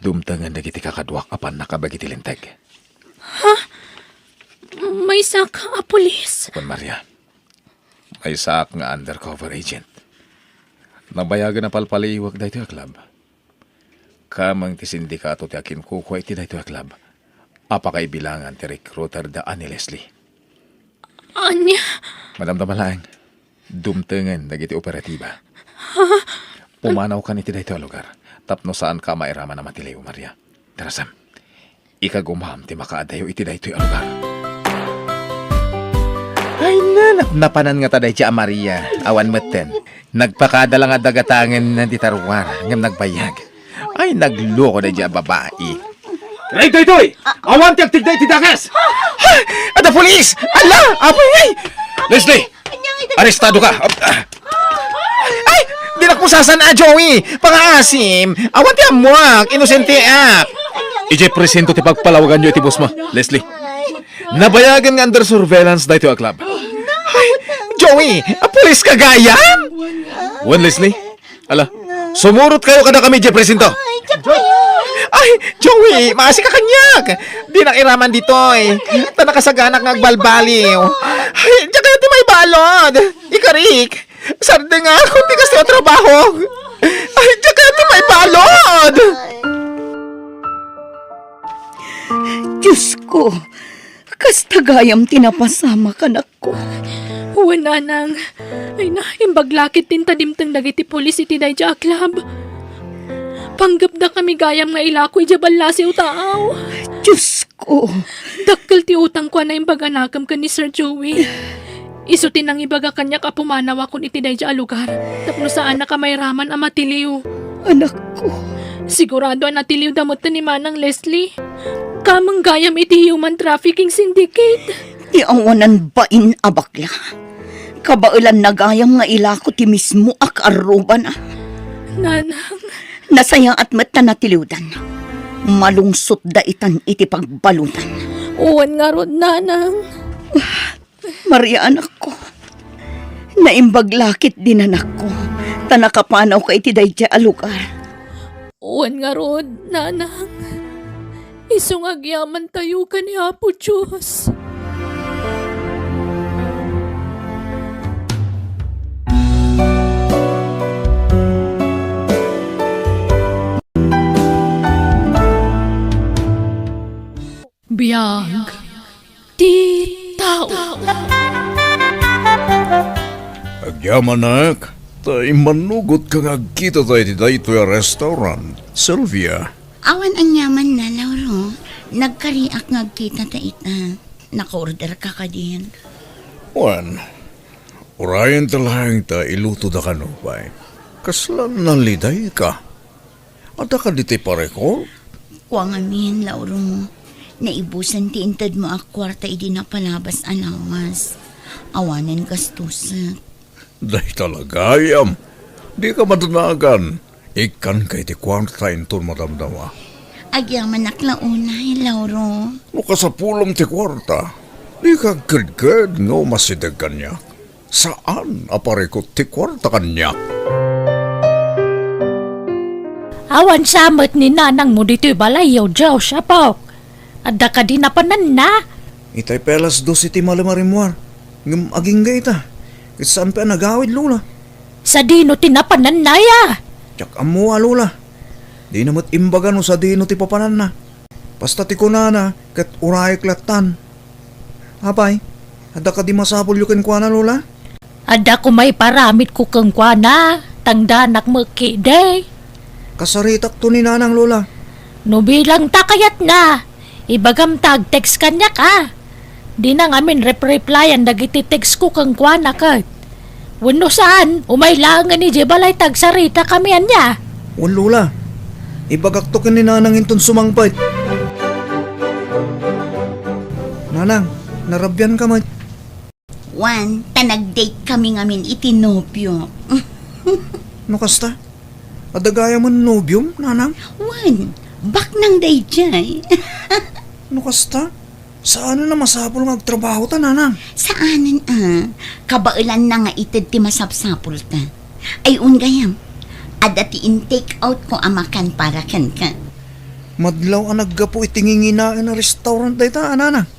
Dumtengen dagiti kakaduak a pannakabeg iti linteg. Ha? Maysaak a pulis? Wen, Maria. Maysaak nga undercover agent. Nabayagen a palpaliiwek daytoy a club. Kameng ti sindikato ti akinkukua iti daytoy a club a pakaibilangan ti recruiter da a ni Leslie. Ania? Madamdama laeng, dumtengen dagiti operatiba. Ha? Pumanawkan iti daytoy a lugar tapno saanka a mairaman a matiliw, Maria. Tarasam, ikagumam ti makaadayo iti daytoy a lugar. Ay, na, napnapanan ngata daydiay a Maria. Awan metten. Nagpakada la nga dagatangen ti taruar, ngem nagbayag. Ay, nagloko daydiay a babai. Ray, Toytoy! Awan ti agtigda iti dakes! Adda pulis! Ala! Apoy! Leslie! Arestado ka! Ay! Dinak mo sasana, Joey! Pangaasim! Awan ti ammuak! Inosenteak! Idiay presinto ti pagpalawaganyo iti boss mo, Leslie. Nabayagen nga under surveillance daytoy a club. Ay, Joey! Apulis ka gayam? Wen, Leslie? Ala, sumurot kayo kadakami idiay presinto. Ay, diak kayo. Ay, Joey, maasi ka kaniak. Dinak iraman ditoy. Ta nakasaganak nga agbalbaliw. Ay, diak kayo ti maibalod. Ikarik, sardengak, kunti kasi ang trabaho. Ay, diak kayo ti maibalod. Diyos ko, kasta gayam ti napasamak, anak ko. Wen, nanang. Ay na, imbag la ket ti inta dimteng dagiti pulis iti daydiay a club. Panggepdakami gayam nga ilako idiay ballasiw taaw. Diyos ko. Dakkel ti utangko a naimbag a nakem ken ni Sir Joey. Isu ti nangibaga kaniak a pumanawakon iti daydiay a lugar tapno saannak a mairaman a matiliw. Anakko. Sigurado a natiliwda metten ni Manang Leslie. Kameng gayam iti human trafficking syndicate. Ti awanan bain a bakla. Kabaelanna gayam nga ilako ti mismo a kaarrubana. Nanang. Nasayaat met ta natiliwdan. Malungsotda itan iti pagbaludan. Wen ngarud, nanang. Maria, anakko. Naimbag la ket dinanakko, ta nakapanawka iti daydiay a lugar. Wen ngarud, nanang. Isu nga agyamantayo ken ni Apo Dios. Biag ti tao. Agyamanak, ta immanugotka nga agkitata iti daytoy a restaurant, Sylvia. Awan aniamanna, Lauro. Nagkariak nga agkitata ita. Naka-orderka kadin? Wen, urayen ta laeng ta ilutoda kano pay. Kasla nalidayka? Adda kadi ti parekot? Kua ngamin, Lauro. Naibusen ti intedmo a kuarta idi napalabas a lawas. Awanen gastusak. Dayta la gayam. Dika madanagan. Ikkanka iti kuarta inton madamdama. Agyamanak la unay, Lauro. No kasapulem ti kuarta, dika agkedked nga umasideg kaniak. Saan a parekot ti kuarta kaniak. Awan sa met ni nanangmo ditoy balayyo, Josh, apok. Adda kadi napananna? Itay pay alas dos iti malem a rimmuar, ngem agingga ita. Ket saan pay a nagawid, Lola. Sadino ti napananna, ya? Diak ammo a, Lola. Dina met imbaga no sadino ti papananna. Basta ti kunana ket urayek lattan. Apay, adda kadi masapulyo kenkuana, Lola? Adda koma iparamitko kenkuana, tangdanak met ketdi. Kasaritakto ni Nanang, Lola. No bilang ta kayatna, ibagam ta ag-text kaniak, a. Dina ngamin rep-replyan dagiti text ko kenkuana ket. Wenno saan, umay laengen idiay balay ta agsaritakami ania. Wen, Lola. Ibagakto ken ni Nanang inton sumangpet. Nang, narabian ka met. Wen, ta nag-date kami ngamin iti nobio. No kasta, adda gayamen nobiom, nanang? Wen, baknang daydiay. No kasta, saanen a masapul nga agtrabaho ta, nanang? Saanen a, kabaelanna nga ited ti masapsapulta. Ay, wen gayam, adda ti in-take out ko a makan para kenka. Madlaw a naggapu iti nginginaen a restaurant dayta, a, nanang?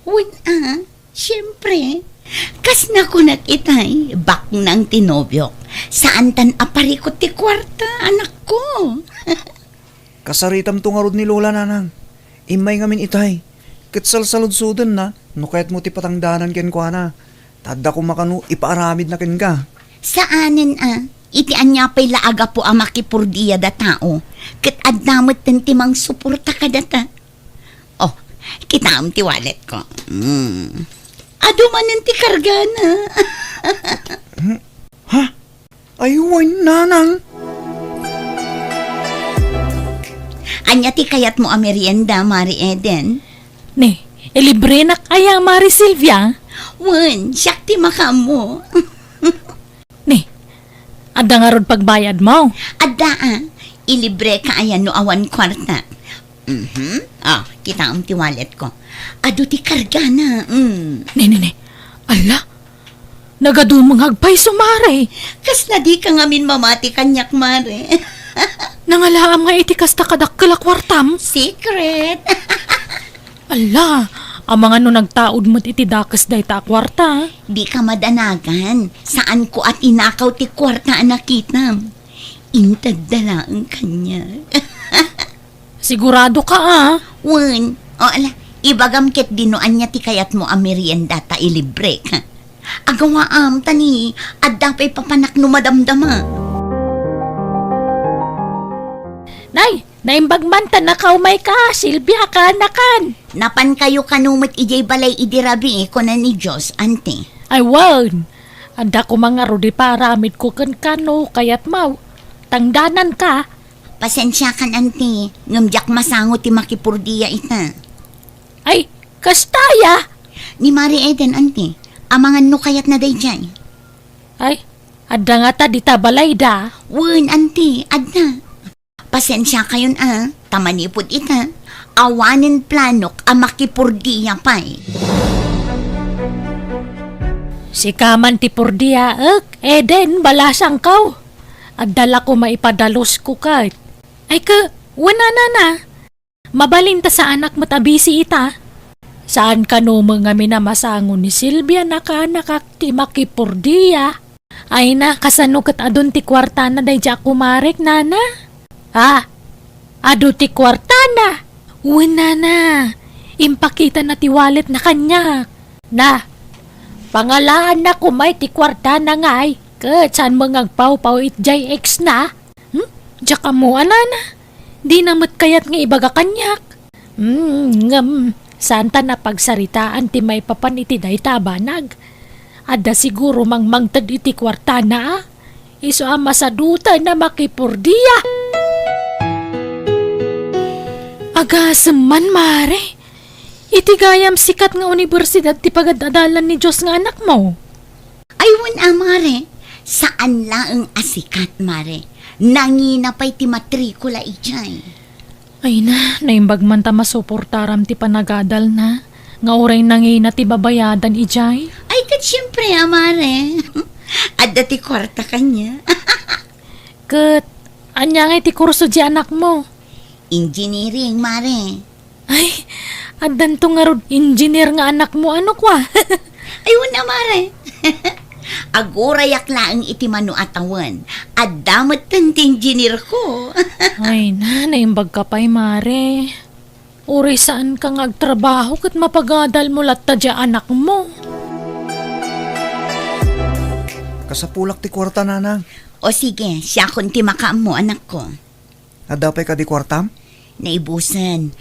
Wen a, siempre. Kas nakunak itay, baknang ti nobiok. Saantan a parikut ti kuarta, anakko. Kasaritamto ngarud ni Lola, nanang. Immay ngamin itay. Ket salsaludsodenna no kayatmo ti patangdanan kenkuana. Ta adda koma kano ipaaramidna kenka. Saanen a, iti ania pay la a gapu a makipurdia datao, ket adda metten ti mangsuporta kadata. Oh, kitaem ti wallet ko. Mm. Adu manen ti kargana. Hmm? Ha? Ay, wen, nanang. Ania ti kayatmo a merienda, Mari Eden? Ni, ilibrenak aya, Mari Silvia? Wen, siak ti makaammo. Ni, adda ngarud pagbayadmo? Adda a. Ilibreka aya no awan kuarta. Mhm. Ah, kitaem ti wallet ko. Adu ti kargana. Mm. Ni, ni, ni. Ala, nagadumengag pay isu, Mare. Kasla dika ngamin mamati kaniak, Mare. Nangalaam nga iti kasta kadakkel a kuartam? Secret. Ala, amangan no nagtaud met iti dakes dayta a kuarta. Dika madanagan. Saanko a tinakaw ti kuarta a nakitam. Intedda laeng kaniak. Sigurado ka, a? Wen. O, ala, ibagam ketdi no ania ti kayatmo a merienda ta ilibrek. Agawaam, ta ni, adda pay papanak no madamdama. Nay, naimbag man ta nakaumayka, Silvia, kaanakan. Napankayo kano met idiay balay idi rabii, kuna ni Diyos, anti. Ay, wen. Adda koma ngarud ipaaramidko kenka no kayatmo. Tangdananka. Pasensiakan, anti, ngem diak masango ti makipurdia ita. Ay, kasta aya? Ni Mari Eden, anti, amangan no kayatna daydiay. Ay, adda ngata dita balayda? Wen, anti, adda. Pasensiakayon a, ta manipud ita, awanen planok a makipurdia pay. Sika man ti purdiaek, Eden, balasangko. Adda la koma ipadalusko ket. Ay, ke, wen a, nana. Mabalin ta saanak met a busy ita. Saan kano met ngamin a masango ni Silvia, nakaanakak ti makipurdia. Ay na, kasano ket adun ti kuartana daydiay a kumarek, nana? Ah, adu ti kuartana? Wen, nana. Impakitana ti walletna kaniak. Na, pangalaanna koma iti kuartana ngay, ket saan met nga agpawpaw iti diay ex na? Hmm? Diak ammo a, nana. Dina met kayat nga ibaga kaniak. Hmm, ngem, saanta a pagsaritaan ti maipapan iti dayta a banag. Adda siguro mangmangted iti kuartana, a? Isu a masadutan a makipurdia. Agasem man, Mare. Iti gayam sikat nga unibersidad ti pagad-adalan ni Diyos nga anakmo. Ay, wen a, Mare. Saan laeng a sikat, Mare. Nangina pay ti matrikula idiay. Ay na, naimbag man ta masuportaram ti panagadalna, nga uray nangina ti babayadan idiay. Ay, ket siempre a, Mare. Adda ti kuarta kaniak. Ket, ania ngay ti kurso diay anakmo? Engineering, Mare. Ay, addanto ngarud engineer nga anakmo, ano kwa? Ay, wen a, Mare. Agurayak laeng iti mano a tawen. Adda metten ti engineer ko. Ay na, naimbag ka pay, Mare. Uray saan ka nga agtrabaho ket mapagadal mo latta diay anakmo. Kasapulak ti kuarta, nanang. O sige, siakon ti makaammo, anakko. Adda pay kadi kuartam? Naibusen.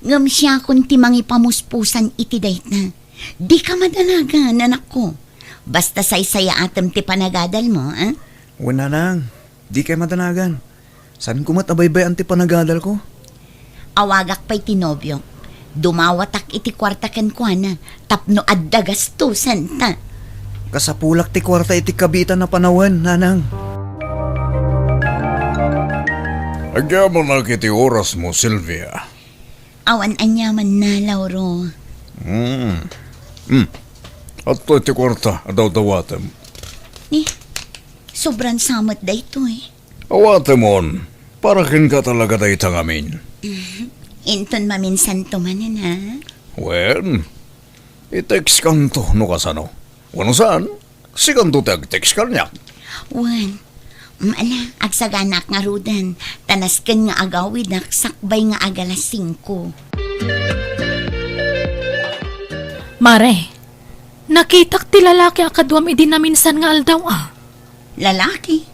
Ngem siakon ti mangipamuspusan iti dayta. Dika madanagan, anakko. Basta saysayaatem ti panagadalmo, a? Wen, nanang. Dikay madanagan. Saanko met a baybay-an ti panagadalko. Awagak pay ti nobiok. Dumawatak iti kuarta kenkuana tapno adda gastusenta. Kasapulak ti kuarta iti kabiitan a panawen, nanang. Agyamanak iti orasmo, Sylvia. Awan aniamanna, Lauro. Hmm. Hmm. Adtoy ti kuarta a dawdawatem. Ni, sobran sa met daytoy. Awatemon, para kenka talaga dayta ngamin. Inton maminsanto manen, ha? Wen, i-textkanto no kasano. Wenno saan, sikanto ti ag-text kaniak. Wen, mm, ala, agsaganak ngaruden, ta nasken nga agawidak sakbay nga agalas singko. Mare, nakitak ti lalaki a kaduam idi naminsan nga aldaw, a. Lalaki?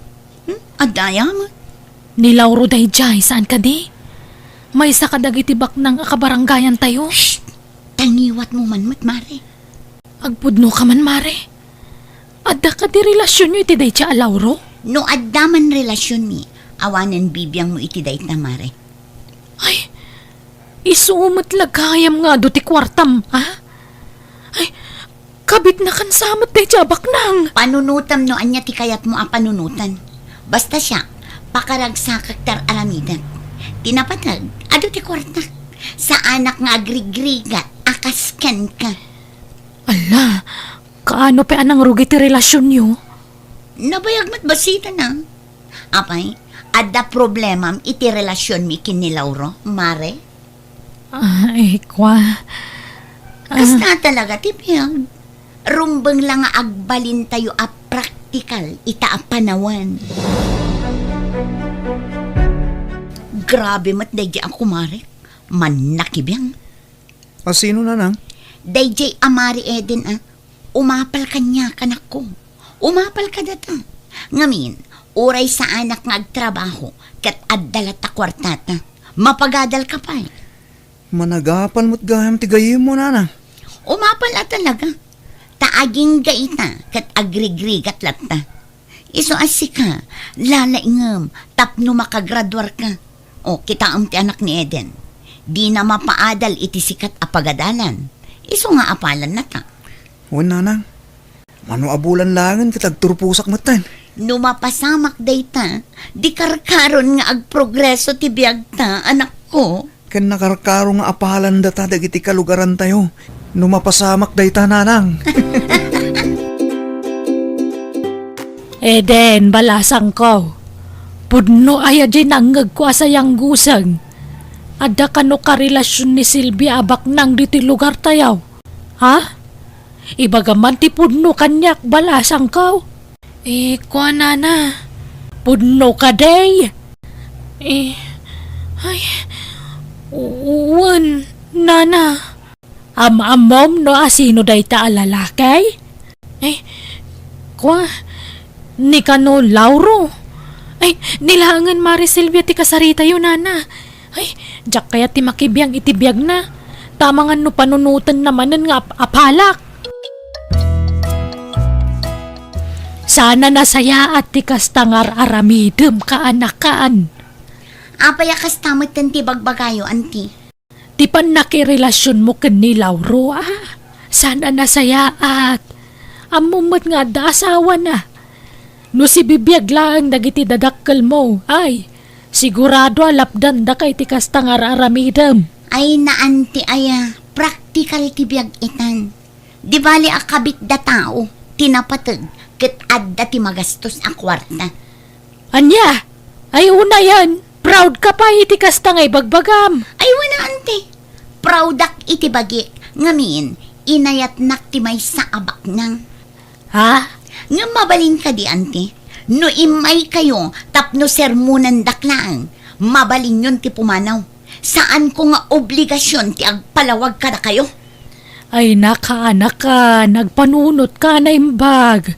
Hmm? Adda aya met? Ni Lauro daydiay, saan kadi? Maysa kadagiti baknang a kabarangayantayo. Shh! Tangiwatmo man met, Mare. Agpudno ka man, Mare. Adda kadi relasionyo iti daydiay a Lauro? No adda man relasionmi, awanen bibiangmo iti dayta, Mare. Ay, isu met la gayam nga adu ti kuartam, a? Ay, kabitna kan sa met daydiay a baknang. Panunotem no ania ti kayatmo a panunoten. Basta siak, pakaragsakak ti ar-aramidek. Ti napateg, adu ti kuartak. Saanak nga agrigrigat a kas kenka. Ala, kaano pay a nangrugi ti relasionyo? Nabayag met bassit, a. Apay, adda problemam iti relasionmi ken ni Lauro, Mare? Ay, kua. Ah. Kasta talaga ti biag. Rumbeng la nga agbalintayo a praktikal ita a panawen. Grabe met daydiay a kumarek. Mannakibiang. A sino, nanang? Daydiay a Mari Eden, a. Umapal kaniak, anakko. Umapal kadata. Ngamin, uray saanak nga agtrabaho, ket adda latta kuartata. Mapagadalka pay. Managapal met gayam ti gayyemmo, nanang. Umapal a talaga. Ta agingga ita, ket agrigrigat latta. Isu a sika, lalaingem tapno makagraduarka. O, kitaem ti anak ni Eden. Dina mapaadal iti sikat a pagadalan. Isu nga apalannata. Wen, nanang. Mano a bulan laengen ket agturposak metten. No mapasamak dayta, di karkaron nga agprogreso ti biagta, anakko. Ken nakarkaro nga apalandata dagiti kalugarantayo no mapasamak dayta, nanang. Eden, balasangko. Pudno aya diay nangngegko a sayangguseng. Adda kano karelasion ni Silvia a baknang ditoy lugartayo? Ha? Ibagam man ti pudno kaniak, balasangko. Eh, kuanana, pudno kadi? Eh, ay, u-, wen, nana. Am-ammom no asino dayta a lalaki? Eh, kua, ni kano Lauro? Ay, ni laengen Mari Silvia ti kasaritayo, nana. Ay, diak kayat ti makibiang iti biagna. Ta amangan no panunotenna manen nga ap-, apalak. Saan a nasayaat ti kasta nga ar-aramidem, kaanakan. Apay a kasta metten ti bagbagayo, anti? Ti pannakirelasionmo ken ni Lauro, a. Saan a nasayaat. Ammom met nga adda asawana. No sibibiag laeng dagiti dadakkelmo, ay, sigurado a lapdandaka iti kasta nga ar-aramidem. Ay, naan ti aya, praktikal ti biag itan. Di bali a kabitda tao ti napateg ket adda ti magastos a kuarta. Ania? Ay, unayen, proud ka pay iti kasta nga ibagbagam. Ay, wen a, anti. Proudak iti bagik, ngamin, inayatnak ti maysa a baknang. Ha? Ngem mabalin kadi, anti? No immaykayo tapno sermonandak laeng, mabalinyon ti pumanaw. Saanko nga obligasion ti agpalawag kadakayo. Ay, nakaanakan, agpanunotka a naimbag.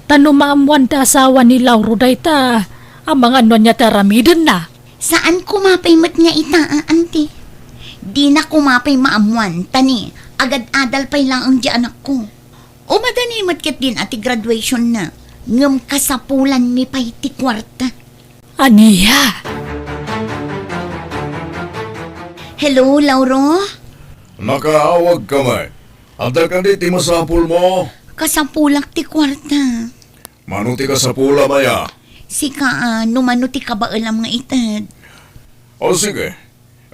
Ta no maammoan ti asawa ni Lauro dayta, amangan no ania ti aramidenna. Saan koma pay met nga ita, a, anti. Dina koma pay maammoan, ta ni, agad-adal pay laeng di anakko. Umadani met ketdin a ti graduationna, ngem kasapulanmi pay ti kuarta. Ania? Hello, Lauro? Nakaawagka met. Adda kadi ti masapulmo? Kasapulak ti kuarta. Mano ti kasapulam aya? Sika, ah, no mano ti kabaelam nga ited. O sige,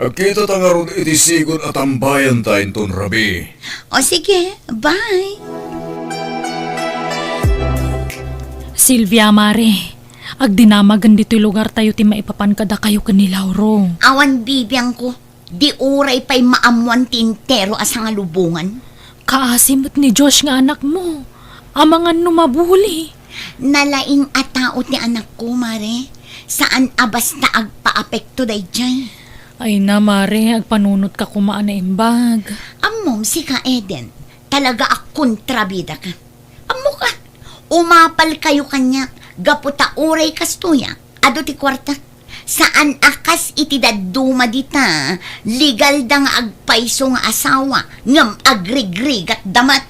agkitata ngarud iti sigud a tambayanta inton rabii. O sige, bye. Silvia, Mare, agdinamagen ditoy lugartayo ti maipapan kadakayo ken ni Lauro. Awan bibiangko. Di uray pay maammoan ti entero a sangalubongan. Kaasi met ni Josh nga anakmo. Amangan no mabuli. Nalaing a tao ti anakko, Mare. Saan a basta agpaapekto daydiay. Ay na, Mare, agpanunotka koma a naimbag. Ammom, sika, Eden, talaga a kontrabidaka. Ammoka, umapalkayo kaniak gapu ta uray kastoy a, adu ti kuarta. Saan a kas iti dadduma dita, legalda nga agpayso nga asawa, ngem agrigrigatda met.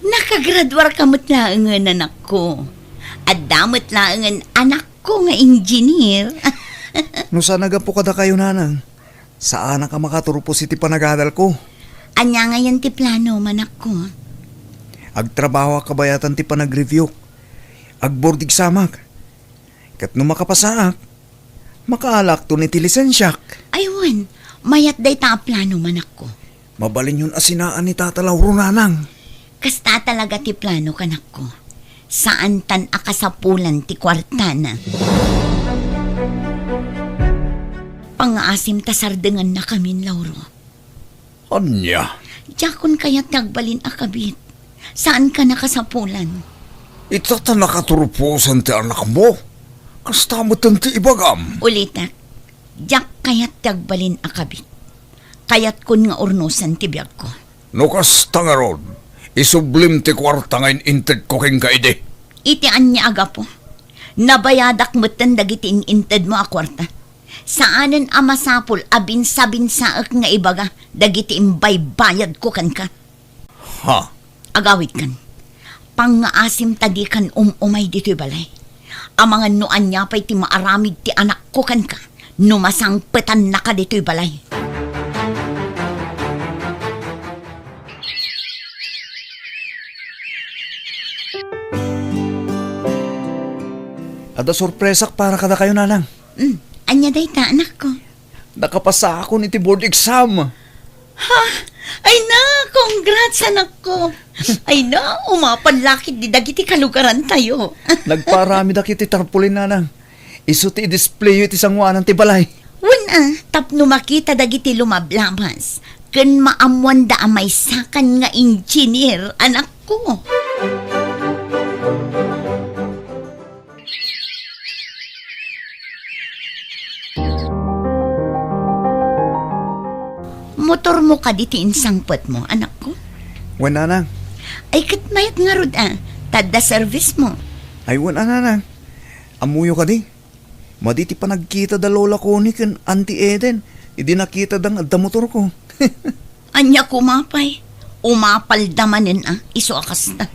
Nakagraduarka met laengen, anakko. Adda met laengen anakko nga engineer. No saan a gapu kadakayo, nanang, saanak a makaturpos iti panagadalko. Ania ngayen ti plano, manakko? Agtrabahoak kabayatan ti panagreviewk. Agboard examak. Ket no makapasaak, makaalakton iti lisensiak. Ay wen, mayat dayta a plano, manakko. Mabalinyon a sinaan ni Tata Lauro, nanang. Kasta talaga ti plano, kanakko. Saantan a kasapulan ti kuartana. Pangngaasim ta sardengannakamin, Lauro. Ania? Diakon kayat ti agbalin a kabit. Saankan a kasapulan. Ita ta nakaturposan ti anakmo. Kasta metten ti ibagam. Ulitek, diak kayat ti agbalin a kabit. Kayatkon nga urnosen ti biagko. No kasta ngarud, isublim ti kuarta nga in-intedko kenka idi. Iti ania a gapu? Nabayadak metten dagiti in-intedmo a kuarta. Saanen a masapul a binsabinsaek nga ibaga dagiti imbaybayadko kenka. Ha? Agawidkan. Pangngaasim ta dikan um-umay ditoy balay. Amangan no ania pay ti maaramid ti anakko kenka no masangpetannaka ditoy balay. Adda sorpresak para kadakayo, nanang. Hmm, ania dayta, anakko? Nakapasaakon iti board exam. Ha? Ay na, congrats, anakko. Ay na, umapal la ketdi dagiti kalugarantayo. Nagpaaramidak iti tarpaulin, nanang. Isu ti i-displayo iti sangoanan ti balay. Wen a, tapno makita dagiti lumablabas, ken maammoanda a maysakan nga engineer, anakko. Motormo kadi ti insangpetmo, anakko? Wen, nanang. Ay, ket mayat ngarud a, ta adda service mo. Ay, wen a, nanang. Ammoyo kadi? Madi ti panagkita da Lola Connie ken Auntie Eden idi nakitada nga adda motorko. Ania koma pay? Umapalda manen a, isu a kasta.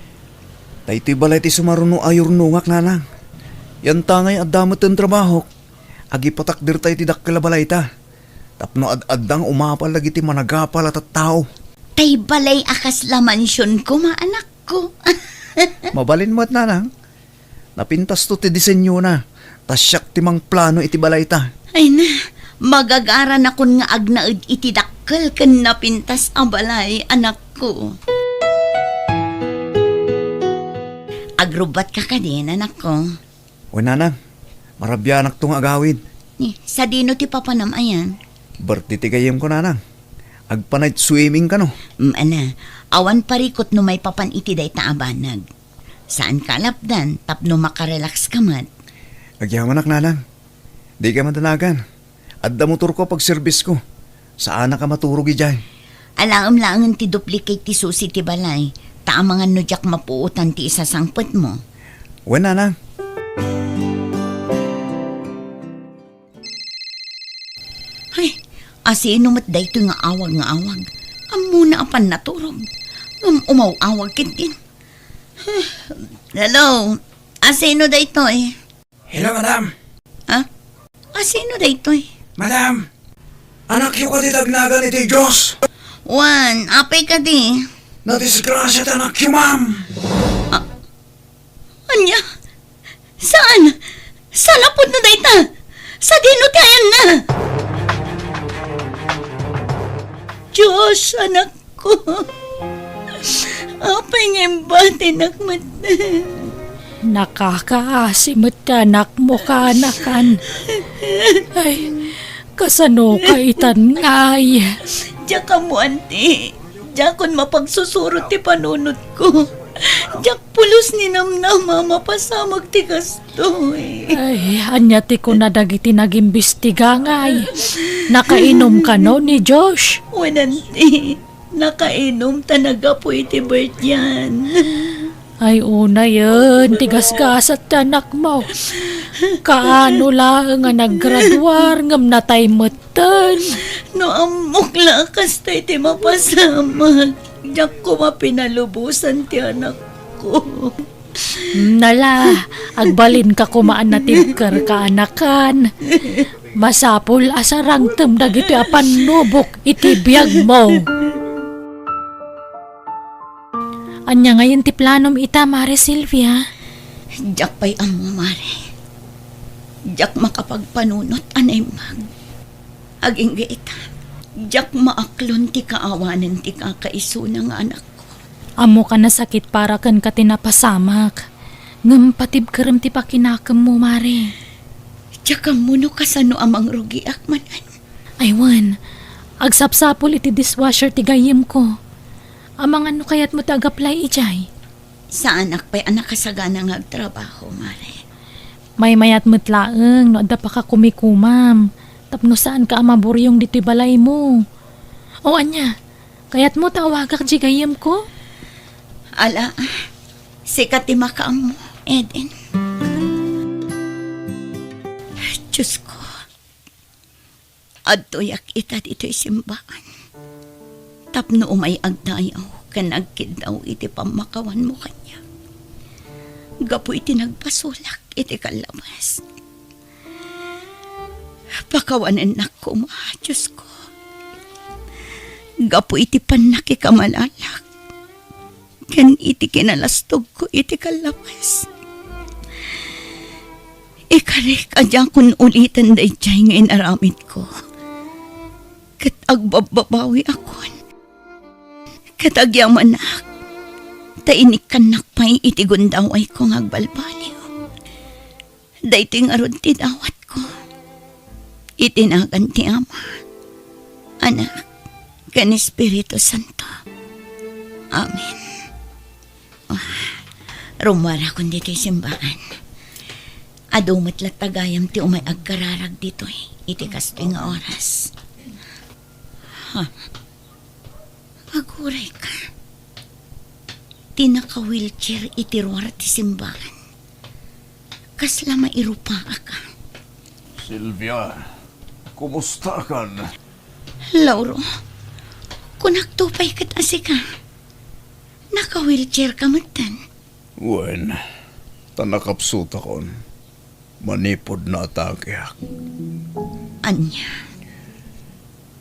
Daytoy balay ti sumaruno a yurnongak, nanang. Yantangay adda metten trabahok, agipatakderta iti dakkel a balayta. Tapno ad-adda nga umapal dagiti managapal a tattao. Tay balay a kasla mansion koma, anakko. Mabalin met, nanang. Napintasto ti disenyona, ta siak ti mangplano iti balayta. Ay na, magagaranakon nga agnaed iti dakkel ken napintas a balay, anakko. Agrubbatka kadin, anakko? Wen, nanang, marabianakto nga agawid. Ni, sadino ti papanam ayan? Birthday ti gayyemko, nanang. Agpa-night swimming kano? Mm, ala, awan parikut no maipapan iti dayta a banag. Saanka a lapdan tapno makarelax ka met. Agyamanak, nanang. Dika madanagan. Adda motorko a pagserbisko. Saanak a maturog idiay. Alaem laengen ti duplicate ti susi ti balay, ta amangan no diak mapuotan ti isasangpetmo. Wen, nanang. Ay, asino met daytoy nga awag nga awag? Ammona a pannaturog. Ngem umaw-awag ketdin. Hello? Asino daytoy? Hello, madam. Ha? Asino daytoy? Madam, anakyo kadi ti agnagan iti Dios? Wen, apay kadi? Nadisgrasia ti anakyo, ma'am. Ania? Saan? Saan a pudno dayta? Sadino ti ayanna? Josh, anakko. Apay nga imbatinak met? Nakakaasi met ti anakmo, kaanakan. Ay, kasano ka itan ngay? Diak ammo, anti. Diakon mapagsusurot ti panunotko. Diak pulos ni namnama a mapasamak ti kastoy. Ay, ania ti kuna dagiti nagimbestiga ngay? Nakainom kano ni Josh? Wen, anti. Nakainom ta naggapu iti birthday-an. Ay, unayen ti gasgasat ti anakmo. Kaano laeng a naggraduar ngem natay metten. No ammok la a kasta iti mapasamak, diak koma pinalubosan ti anakko. Nala, agbalinka koma a natibker, kaanakan. Masapul a sarangtem dagitoy a pannubok iti biagmo. Ania ngayen ti planom ita, Mare Silvia? Diak pay ammo, Mare. Diak makapagpanunot a naimbag. Agingga ita, diak maaklon ti kaawanen ti kakaisuna nga anakko. Ammok a nasakit para kenka ti napasamak, ngem patibkerem ti pakinakemmo, Mare. Diak ammo no kasano a mangrugiak manen. Ay wen, agsapsapul iti dishwasher ti gayyemko. Amangan no kayatmo ti agaplay idiay. Saanak pay a nakasagana nga agtrabaho, Mare. Maymayat met laeng no adda pakakumikumam, tapno saanka a maburiong ditoy balaymo. O ania, kayatmo ta awagak diay gayyemko? Ala, sika ti makaammo, Eden. Diosko, adtoyak ita ditoy simbaan tapno umay agdayaw ken agkiddaw iti pammakawanmo kaniak. Gapu iti nagbasolak iti kallabas, pakawanennak koma, Diosko, gapu iti pannakikamalalak ken iti kinalastogko iti kallabas. Ikarik a diakon uliten daydiay nga inaramidko, ket agbabbabawiakon, ket agyamanak ta inikkannak pay iti gundawayko nga agbalbaliw. Daytoy ngarud ti dawatko iti nagan ti Ama, Anak, ken Espiritu Santo. Amen. Ah, rummuarakon ditoy simbaan. Adu met latta gayam ti umay agkararag ditoy iti kastoy nga oras. Ha? Agurayka. Ti naka-wheelchair iti ruar ti simbaan. Kasla mairupaak. Silvia, kumustakan? Lauro, kunakto pay ket a sika. Naka-wheelchair ka metten. Wen, ta nakapsutakon. Manipud naatakeak. Ania?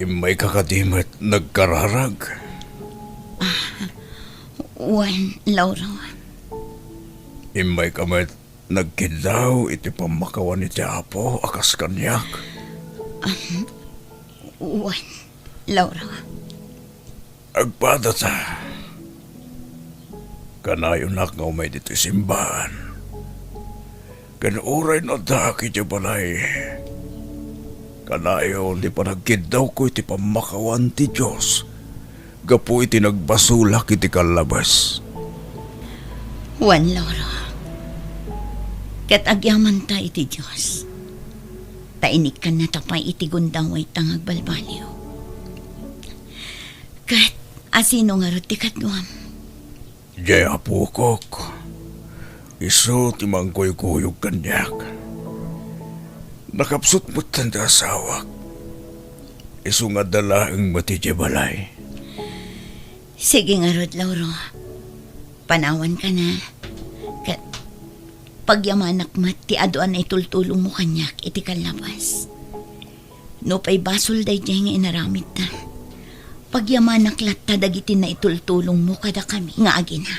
Immayka kadi met nagkararag? Ah, wen, Lauro. Immayka met nagkiddaw iti pammakawan iti Apo a kas kaniak? Ah, wen, Lauro. Agpadata. Kanayonak nga umay ditoy simbaan. Ken uray no addaak idiay balay, kanayon ti panagkiddawko iti pammakawan ti Dios gapu iti nagbasolak iti kallabas. Wen, Lauro. Ket agyamanta iti Dios, ta inikkannata pay iti gundawayta nga agbalbaliw. Ket asino ngarud ti kaduam? Diay apokok. Isu ti mangkuykuyog kaniak. Nakapsut metten ti asawak. Isu nga adda laeng met idiay balay. Sige ngarud, Lauro. Panawanka na. Pagyamanak met ti adu a naitultulongmo kaniak iti kallabas. Nupay basol daydiay nga inaramidta, pagyamanak latta dagiti naitultulongmo kadakami nga agina.